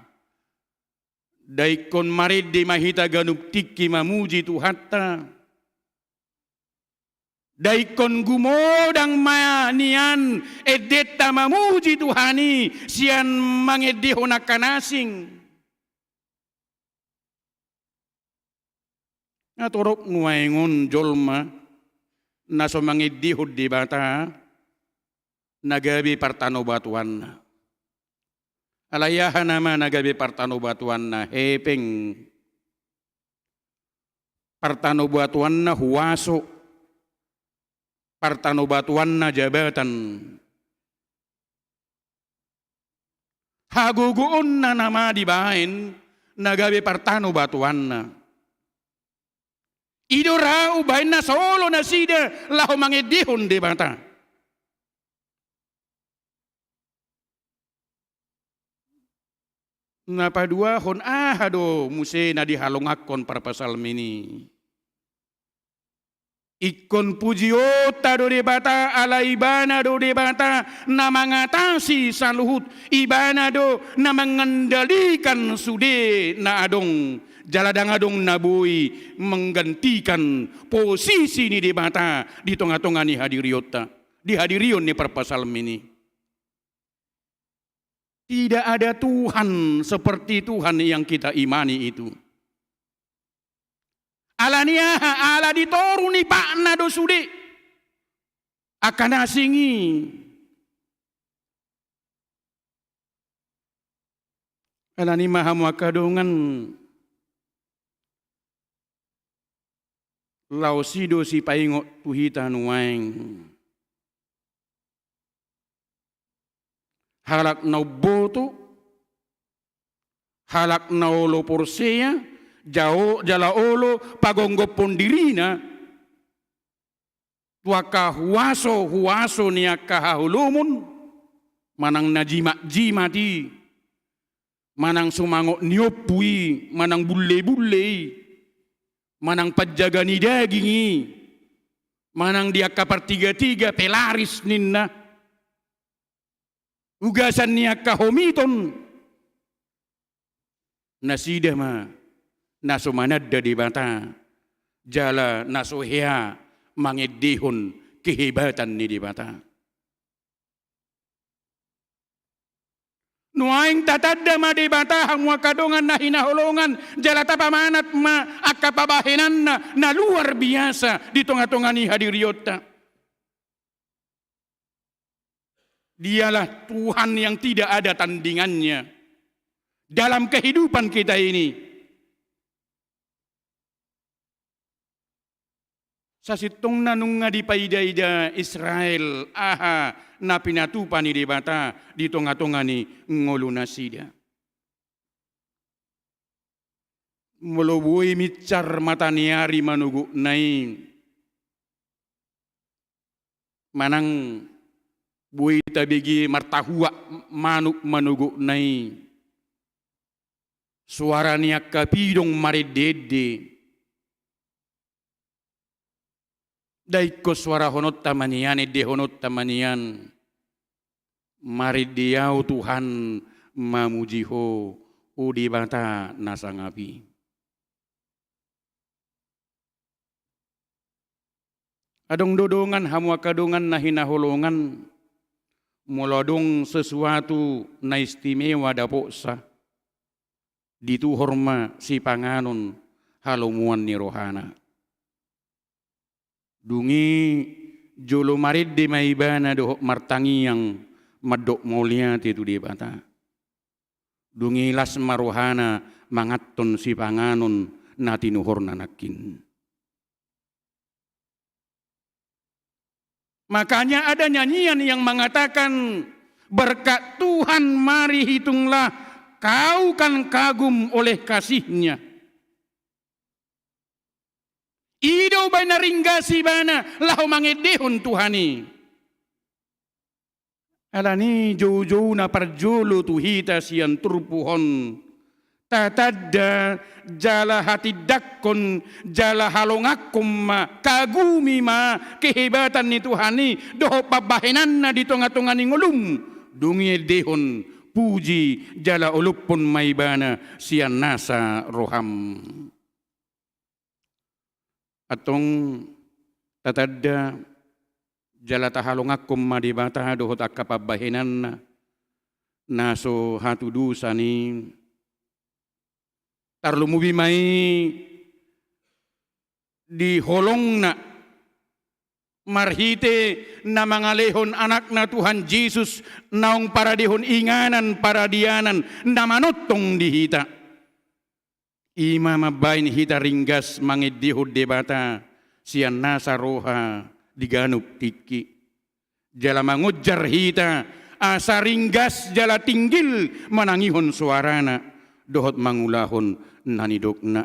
Nda ingkon marende ma hita ganup tingki mamuji Tuhanta? Nda ingkon gumodang ma nian endenta mamuji Tuhan i sian mangendehon angka na asing? Nga torop nuaeng on jolma na so mangendehon Debata na gabe partanobatuanna. Alai aha nama na gabe partanobatuanna? Hepeng. Partanobatuanna huaso. Partanobatuanna jabatan. Hagogoonna nama dibaen na gabe partanobatuanna. I do ra umbaen na so olo nasida laho mangendehon Debata. Na paduahon, aha do muse na dihalonganhon parpsalmen i? Ingkon pujionta do Debata, ala Ibana do Debata na mangatasi saluhut, Ibana do na mangendalikan sude na adong, jala ndang adong na boi menggantikan posisi ni Debata di tonga-tonga ni hadirionta, di hadirion ni parpsalmen i. Tidak ada Tuhan seperti Tuhan yang kita imani itu. Ala ni aha? Ala di toru ni patna do sude angka na asing i. Ala ni ma hamu angka dongan, laos i do sipaingot tu hita nuaeng. Halak na umboto, halak na olo porsea, jao, jala olo pagomgophon dirina tu angka huaso-huaso ni angka haholomon, manang na jimat-jimat i, manang sumangot ni ompu i, manang bulle-bulle i, manang panjaga ni daging i, manang di angka partiga-tiga, pelaris ninna, ugasan ni angka homiton. Nasida ma na so mananda Debata, jala na so hea mangendehon kehebatan ni Debata. Nuaeng tatanda ma Debata, hamu angka dongan na hinaholongan, jala tapamanat ma angka pabahenanna na luar biasa di tonga-tonga ni hadirionta. Dialah Tuhan yang tidak ada tandingannya dalam kehidupan kita ini. Sasintongna nunga dipaida-ida Israel aha na pinatupa ni Debata di tonga-tonga ni ngolunasida. Molo boi minsar mata ni ari manogotna i, manang boi tabege martahuak manuk manogotna i, suara ni angka pidong marende-ende, nda ingkon suarahononta ma nian, endehononta ma nian, marende au Tuhan, mamuji Ho, o Debata na sangap i. Adong do dongan, hamu angka dongan na hinaholongan, molo adong sesuatu na istimewa dapotsa, dituhor ma sipanganon halomoan ni rohana. Dung i jolo marende ma ibana dohot martangiang mandok mauliate tu Debata. Dung i las ma rohana manganhon sipanganon na tinuhorna nangkin. Makanya ada nyanyian yang mengatakan, "Berkat Tuhan mari hitunglah, kau kan kagum oleh kasih-Nya." I do umbaen na ringgas ibana laho mangendehon Tuhan i. Alani i, joujou na parjolo tu hita sian turpuk on, Tatanda jala hatindangkon jala halonganghon ma, kagumi ma kehebatan ni Tuhan i dohot pambahenanna di tonga-tonga ni ngolum. Dung i endehon, puji jala olophon ma Ibana sian nasa roham. Antong tatanda jala tahalonganghon ma Debata dohot angka pambahenanna na so hatudosan i. Tarlumobi ma i di holongna marhite na mangalehon anakna Tuhan Jesus naung paradehon inganan paradianan na manongtong di hita. I ma mambahen hita ringgas mangendehon Debata sian nasa roha di ganup tingki. Jala mangonjar hita asa ringgas jala tinggil manangihon soarana dohot mangulahon na nidokna.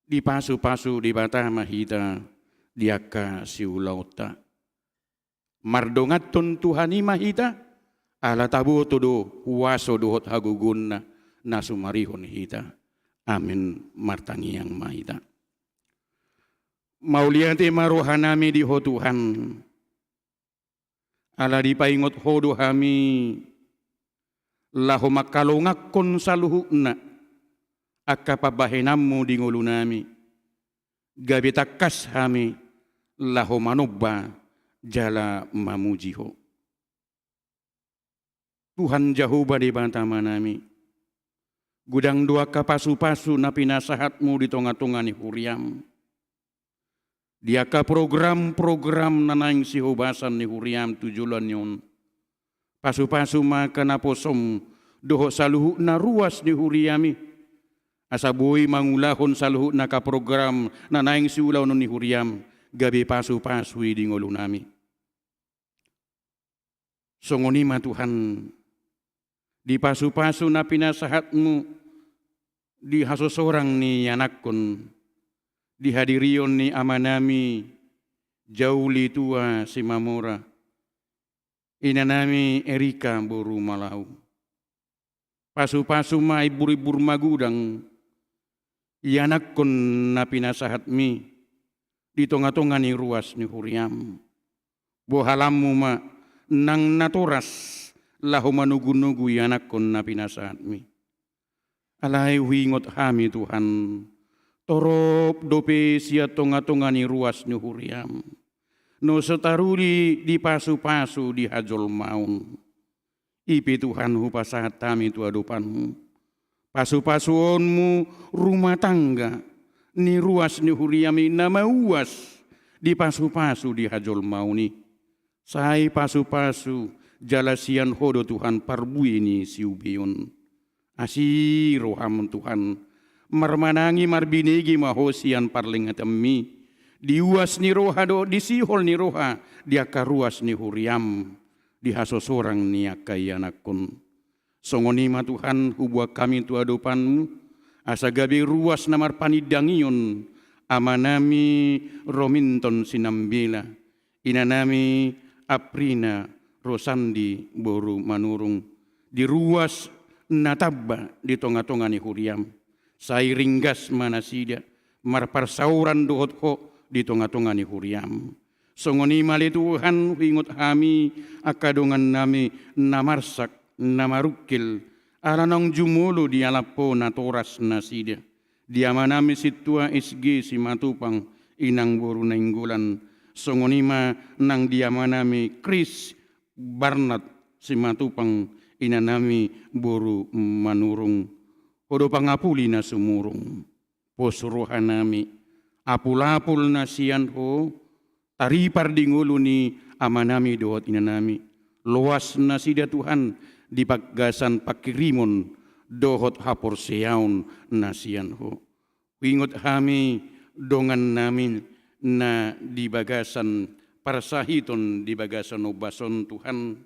Dipasu-pasu Debata ma hita di angka siulaonta. Mardonganhon Tuhan i ma hita, ala taboto do huaso dohot hagogoonna na sumarihon hita. Amin. Martangiang ma hita. Mauliate ma rohanami di Ho Tuhan. Ala dipaingot Ho do hami laho mangkalonganghon saluhutna angka pambahenanmu di ngolunami. Gabe tangkas hami laho manomba jala mamuji Ho. Tuhan Jahowa Debata Amanami, godang do angka pasu-pasu na pinasahatmu di tonga-tonga ni huriam. Di angka program-program na naeng sihobasan ni huriam tu joloan on, pasu-pasu ma angka naposom dohot saluhutna ruas ni huriam i, asa boi mangulahon saluhutna angka program na naeng siulaon ni huriam, gabe pasu-pasu i di ngolunami. Songon i ma Tuhan, di pasu-pasu na pinasahatmu di hasosorang ni ianakhon, di hadirion ni amanami Jauli Tua Simamora, inanami Erika boru Malau. Pasu-pasu ma, imbur-imbur ma godang ianakhon na pinasahatmi di tonga-tonga ni ruas ni huriam. Bohalanmu ma nang natoras laho manogu-nogu ianakhon na pinasahatmi. Alai huingot hami Tuhan, torop dope sian tonga-tonga ni ruas ni huriam, na so taruli dipasu-pasu di hajolmaon. I pe Tuhan hupasahat hami tu adopanmu pasu-pasuonmu rumah tangga ni ruas ni huriami na mauas dipasu-pasu di hajolmaon i. Sai pasu-pasu jala sian Ho do Tuhan parbue ni siubeon. Asi roham Tuhan, marmanangi marbinege ma Ho sian parlengetanmi. Di uas ni roha dohot di sihol ni roha di angka ruas ni huriam, di hasosorang ni angka ianakhon. Songon i ma Tuhan hubuat hami tu adopanmu, asa gabe ruas na marpanindangion amanami Rominton Sinambela, inanami Aprina Rosandi boru Manurung, di ruas na tamba di tonga-tonga ni huriam. Sai ringgas ma nasida marparsaoran dohot Ho di tonga-tonga ni huriam. Songon i ma ale Tuhan huingot hami angka dongannami na marsak, na marungkil, ala naung jumolo dialap Ho natoras nasida. Di amanami Sintua S G Simatupang, inang boru Nainggolan, songon i ma nang di amanami Kris Barnat Simatupang, inanami boru Manurung. Ho do pangapuli na sumurung. Pos rohanami, apul-apul na sian Ho taripar di ngolu ni amanami dohot inanami. Loas nasida Tuhan di bagasan panghirimon dohot haporseaon na sian Ho. Huingot hami dongannami na di bagasan parsahiton di bagasan ombas on Tuhan.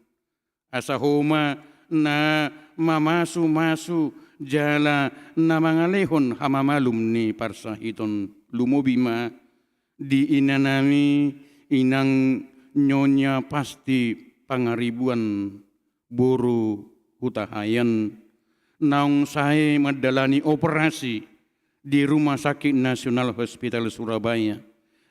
Asa Ho ma na mamasu-masu jala na mangalehon hamamalum ni parsahiton, lumobi ma di inanami inang Nyonya Pasti Pangaribuan boru Hutahaean, naung sae mandalani operasi di Rumah Sakit Nasional Hospital Surabaya.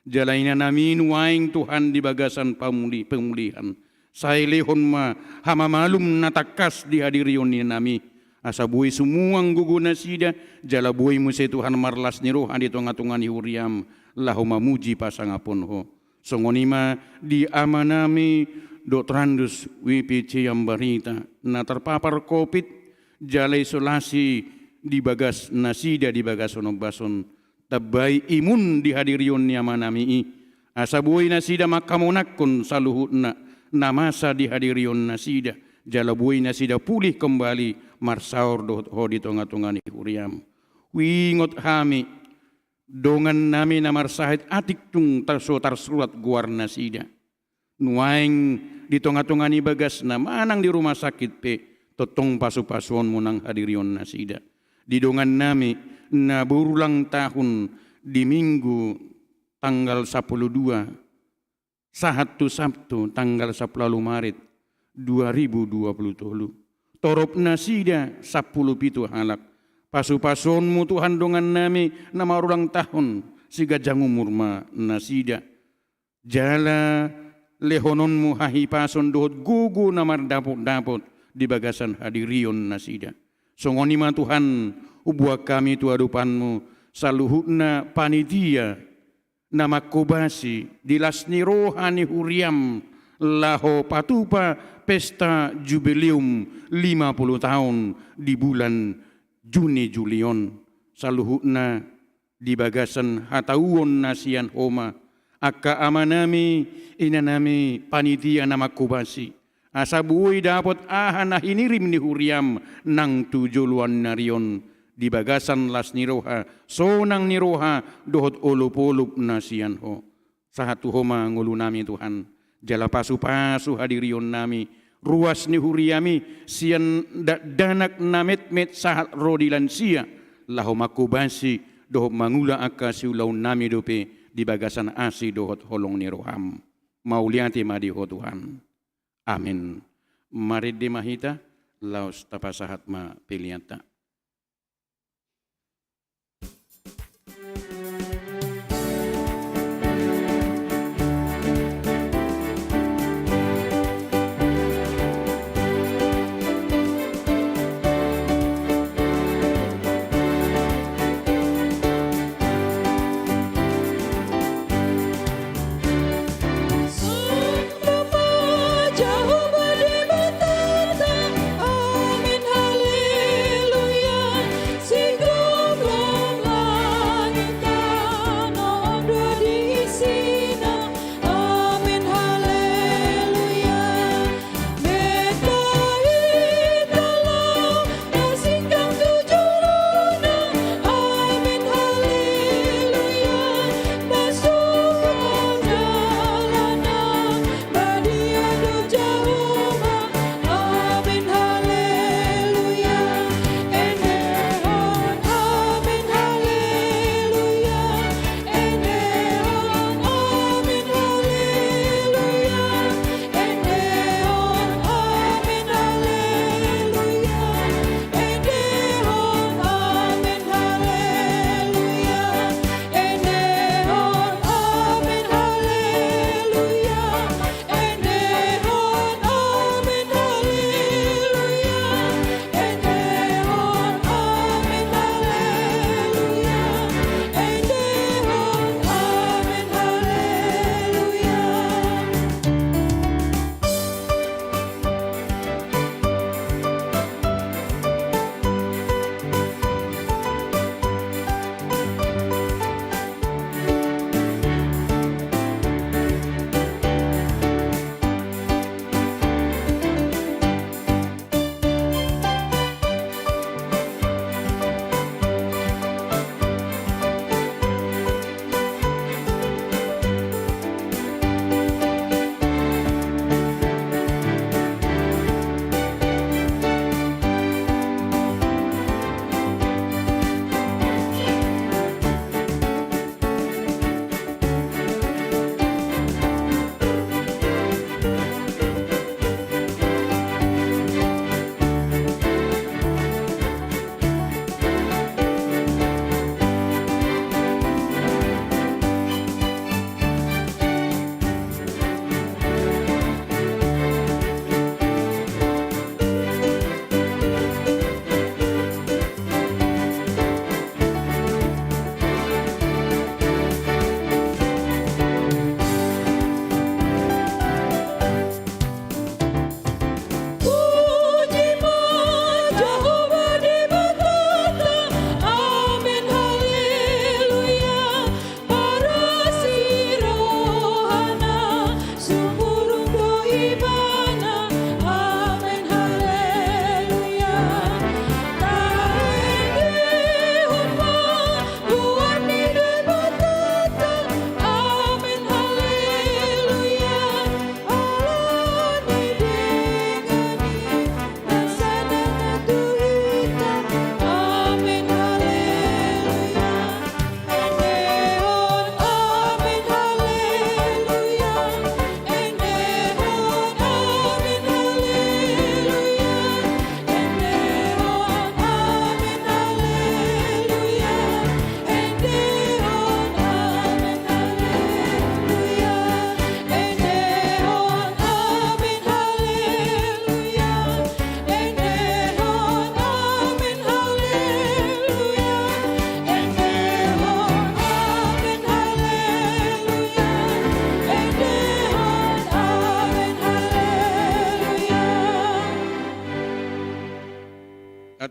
Jala inanami nuaeng Tuhan di bagasan pamuli-, pemulihan. Sai lehon ma hamamalum na tangkas di hadirion ni inanami. Asa boi sumuang gogo nasida, jala boi muse Tuhan marlas ni roha di tonga-tonga ni huriam, laho mamuji pasangapon Ho. Songon i ma di amanami Dotrandus W P C Ambarita, na terpapar covid, jala isolasi di bagas nasida di bagasan ombas on. Tambai imun di hadirion ni amanami i. Asa boi nasida manghamonangkon saluhutna na masa di hadirion nasida. Jala boi nasida pulih kembali marsaor dohot Ho di tonga-tonga ni huriam. Huingot hami, dongannami na marsahit atik tung tar-, so tarsurat goar nasida. Nuaeng di tonga-tonga ni bagasna manang di rumah sakit pe, tongtong pasu-pasuonmu nang hadirion nasida. Di dongannami na berulang tahun di Minggu tanggal sampulu dua, sahat tu Sabtu tanggal sampulu ualu Maret dua ribu dua pulu tolu. Torop nasida sampulu pitu halak. Pasu-pasuonmu Tuhan dongannami na marulang tahun, siganjang umur ma nasida. Jala lehononmu hahipason dohot gogo na mardapot-dapot di bagasan hadirion nasida. Songon i ma Tuhan, huboan hami tu adopanmu saluhutna panitia na manghobasi di las ni roha ni huriam laho patupa pesta jubileum lima pulu taon di bulan Juni Juli on. Saluhutna di bagasan hatauon na sian Ho ma, angka amanami, inanami, panitia na manghobasi, asa boi dapot aha na hinirim ni huriam nang tu joloan ni ari on, di bagasan las ni roha, sonang ni roha, dohot olop-olop na sian Ho. Sahat tu Ho ma ngolunami Tuhan, jala pasu-pasu hadirionnami, ruas ni huriami, sian dakdanak na metmet sahat ro di lansia, laho manghobasi dohot mangula angka siulaonnami dope di bagasan asi dohot holong ni roham. Mauliate ma di Ho Tuhan. Amin. Marende ma hita, laos tapasahat ma peleanta.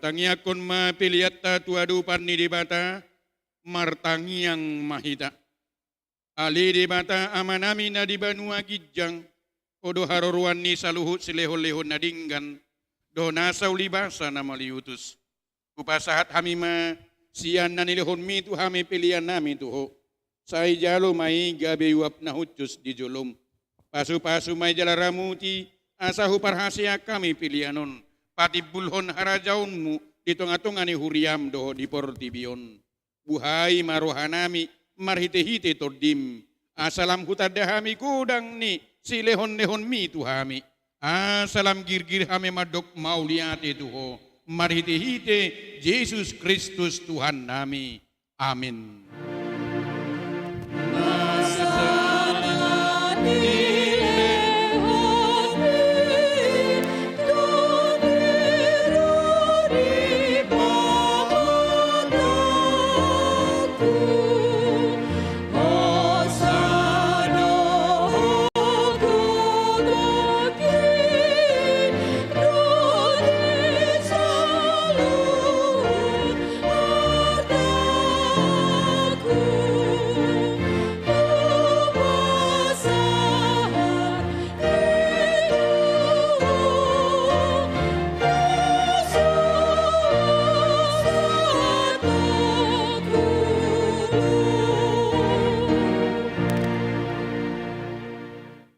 Tangiangkon ma peleanta tu adopan ni Debata. Martangiang ma hita. Ale Debata Amanami na di banua ginjang, Ho do haroroan ni saluhut silehonlehon na denggan dohot nasa ulibasa na mauliutus. Hupasahat hami ma sian na nilehonMi tu hami peleanNami tu Ho. Sai jalo ma i gabe uap na hushus di joloM. Pasupasu ma i jala ramuti, asa huparhaseang hami pelean on patimbulhon harajaonMu di tongatonga ni huriaM dohot di portibi on. Buhai ma rohanami marhitehite TondiM, asa lam hutanda hami godang ni silehonlehonMi tu hami, asa lam girgir hami mandok mauliate tu Ho marhitehite Jesus Kristus Tuhannami. Amen.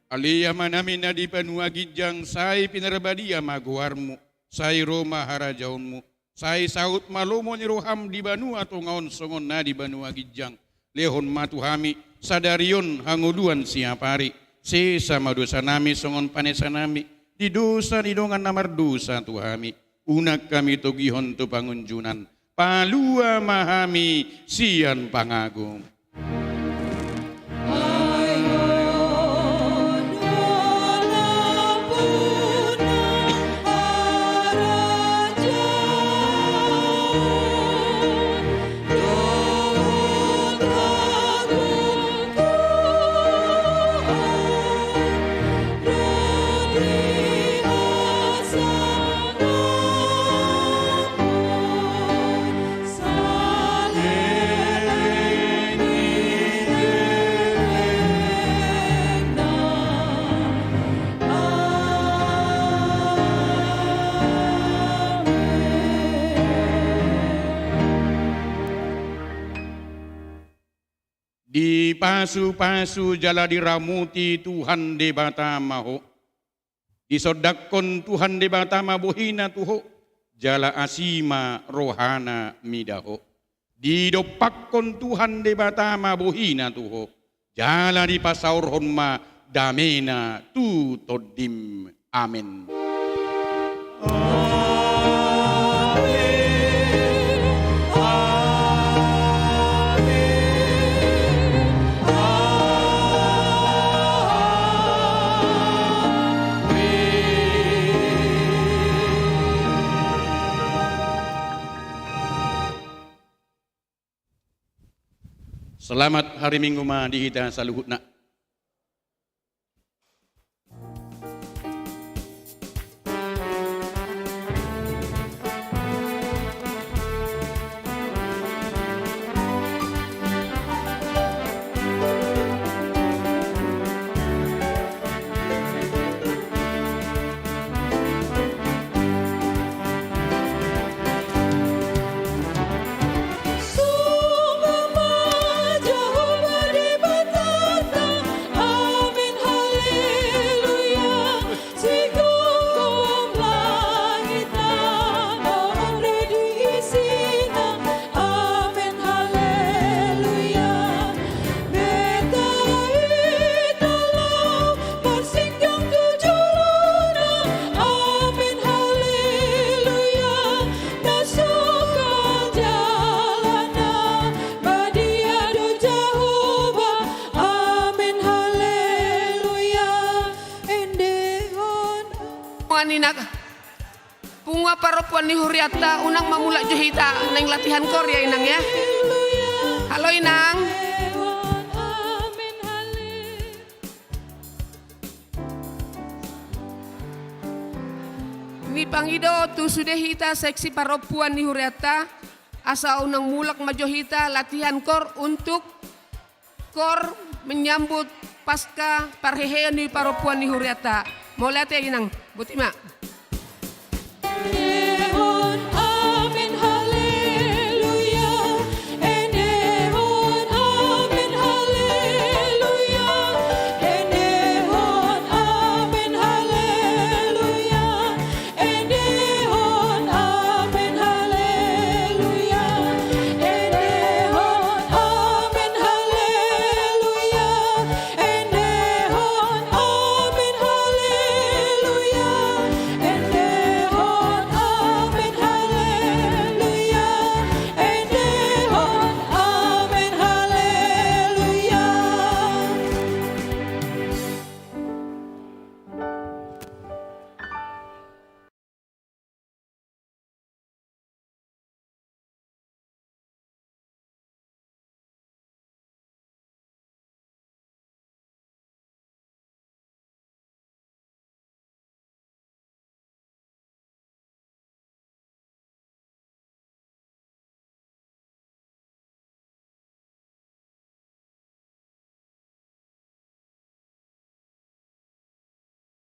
Ale Amanami na di banua ginjang, sai pinarbadia ma goarMu, sai ro ma harajaonMu, sai saut ma lomo ni rohaM di banua tonga on songon na di banua ginjang. Lehon ma tu hami sadari on hangoluan siapari. Sesa ma dosanami songon panesanami di dosa ni dongan na mardosa tu hami. Unang hami togihon tu pangunjunan. Palua ma hami sian pangago. Dipasupasu jala diramuti Tuhan Debata ma ho. Disondangkon Tuhan Debata ma bohiNa tu ho, jala asi ma rohaNa mida ho. Didompakkon Tuhan Debata ma bohiNa tu ho, jala dipasaorhon ma dameNa tu tondim. Amen. Selamat hari Minggu ma di hita saluhutna. Amen, haleluya. Beta hita laho marsinggom tu jolona. Amen, haleluya. Na sungkun jalanna, badia do Jahowa. Amen, haleluya. Endehon. Punguan ni na, punguan parompuan ni hurianta, unang ma mulak jo hita, naeng latihan kor ya, Inang, ya. Halo, Inang. Ini Pangido tu sude hita seksi parompuan ni hurianta, asa unang mulak ma jo hita latihan kor untuk kor menyambut pasca parheheon ni parompuan ni hurianta. Mauliate inang, botima.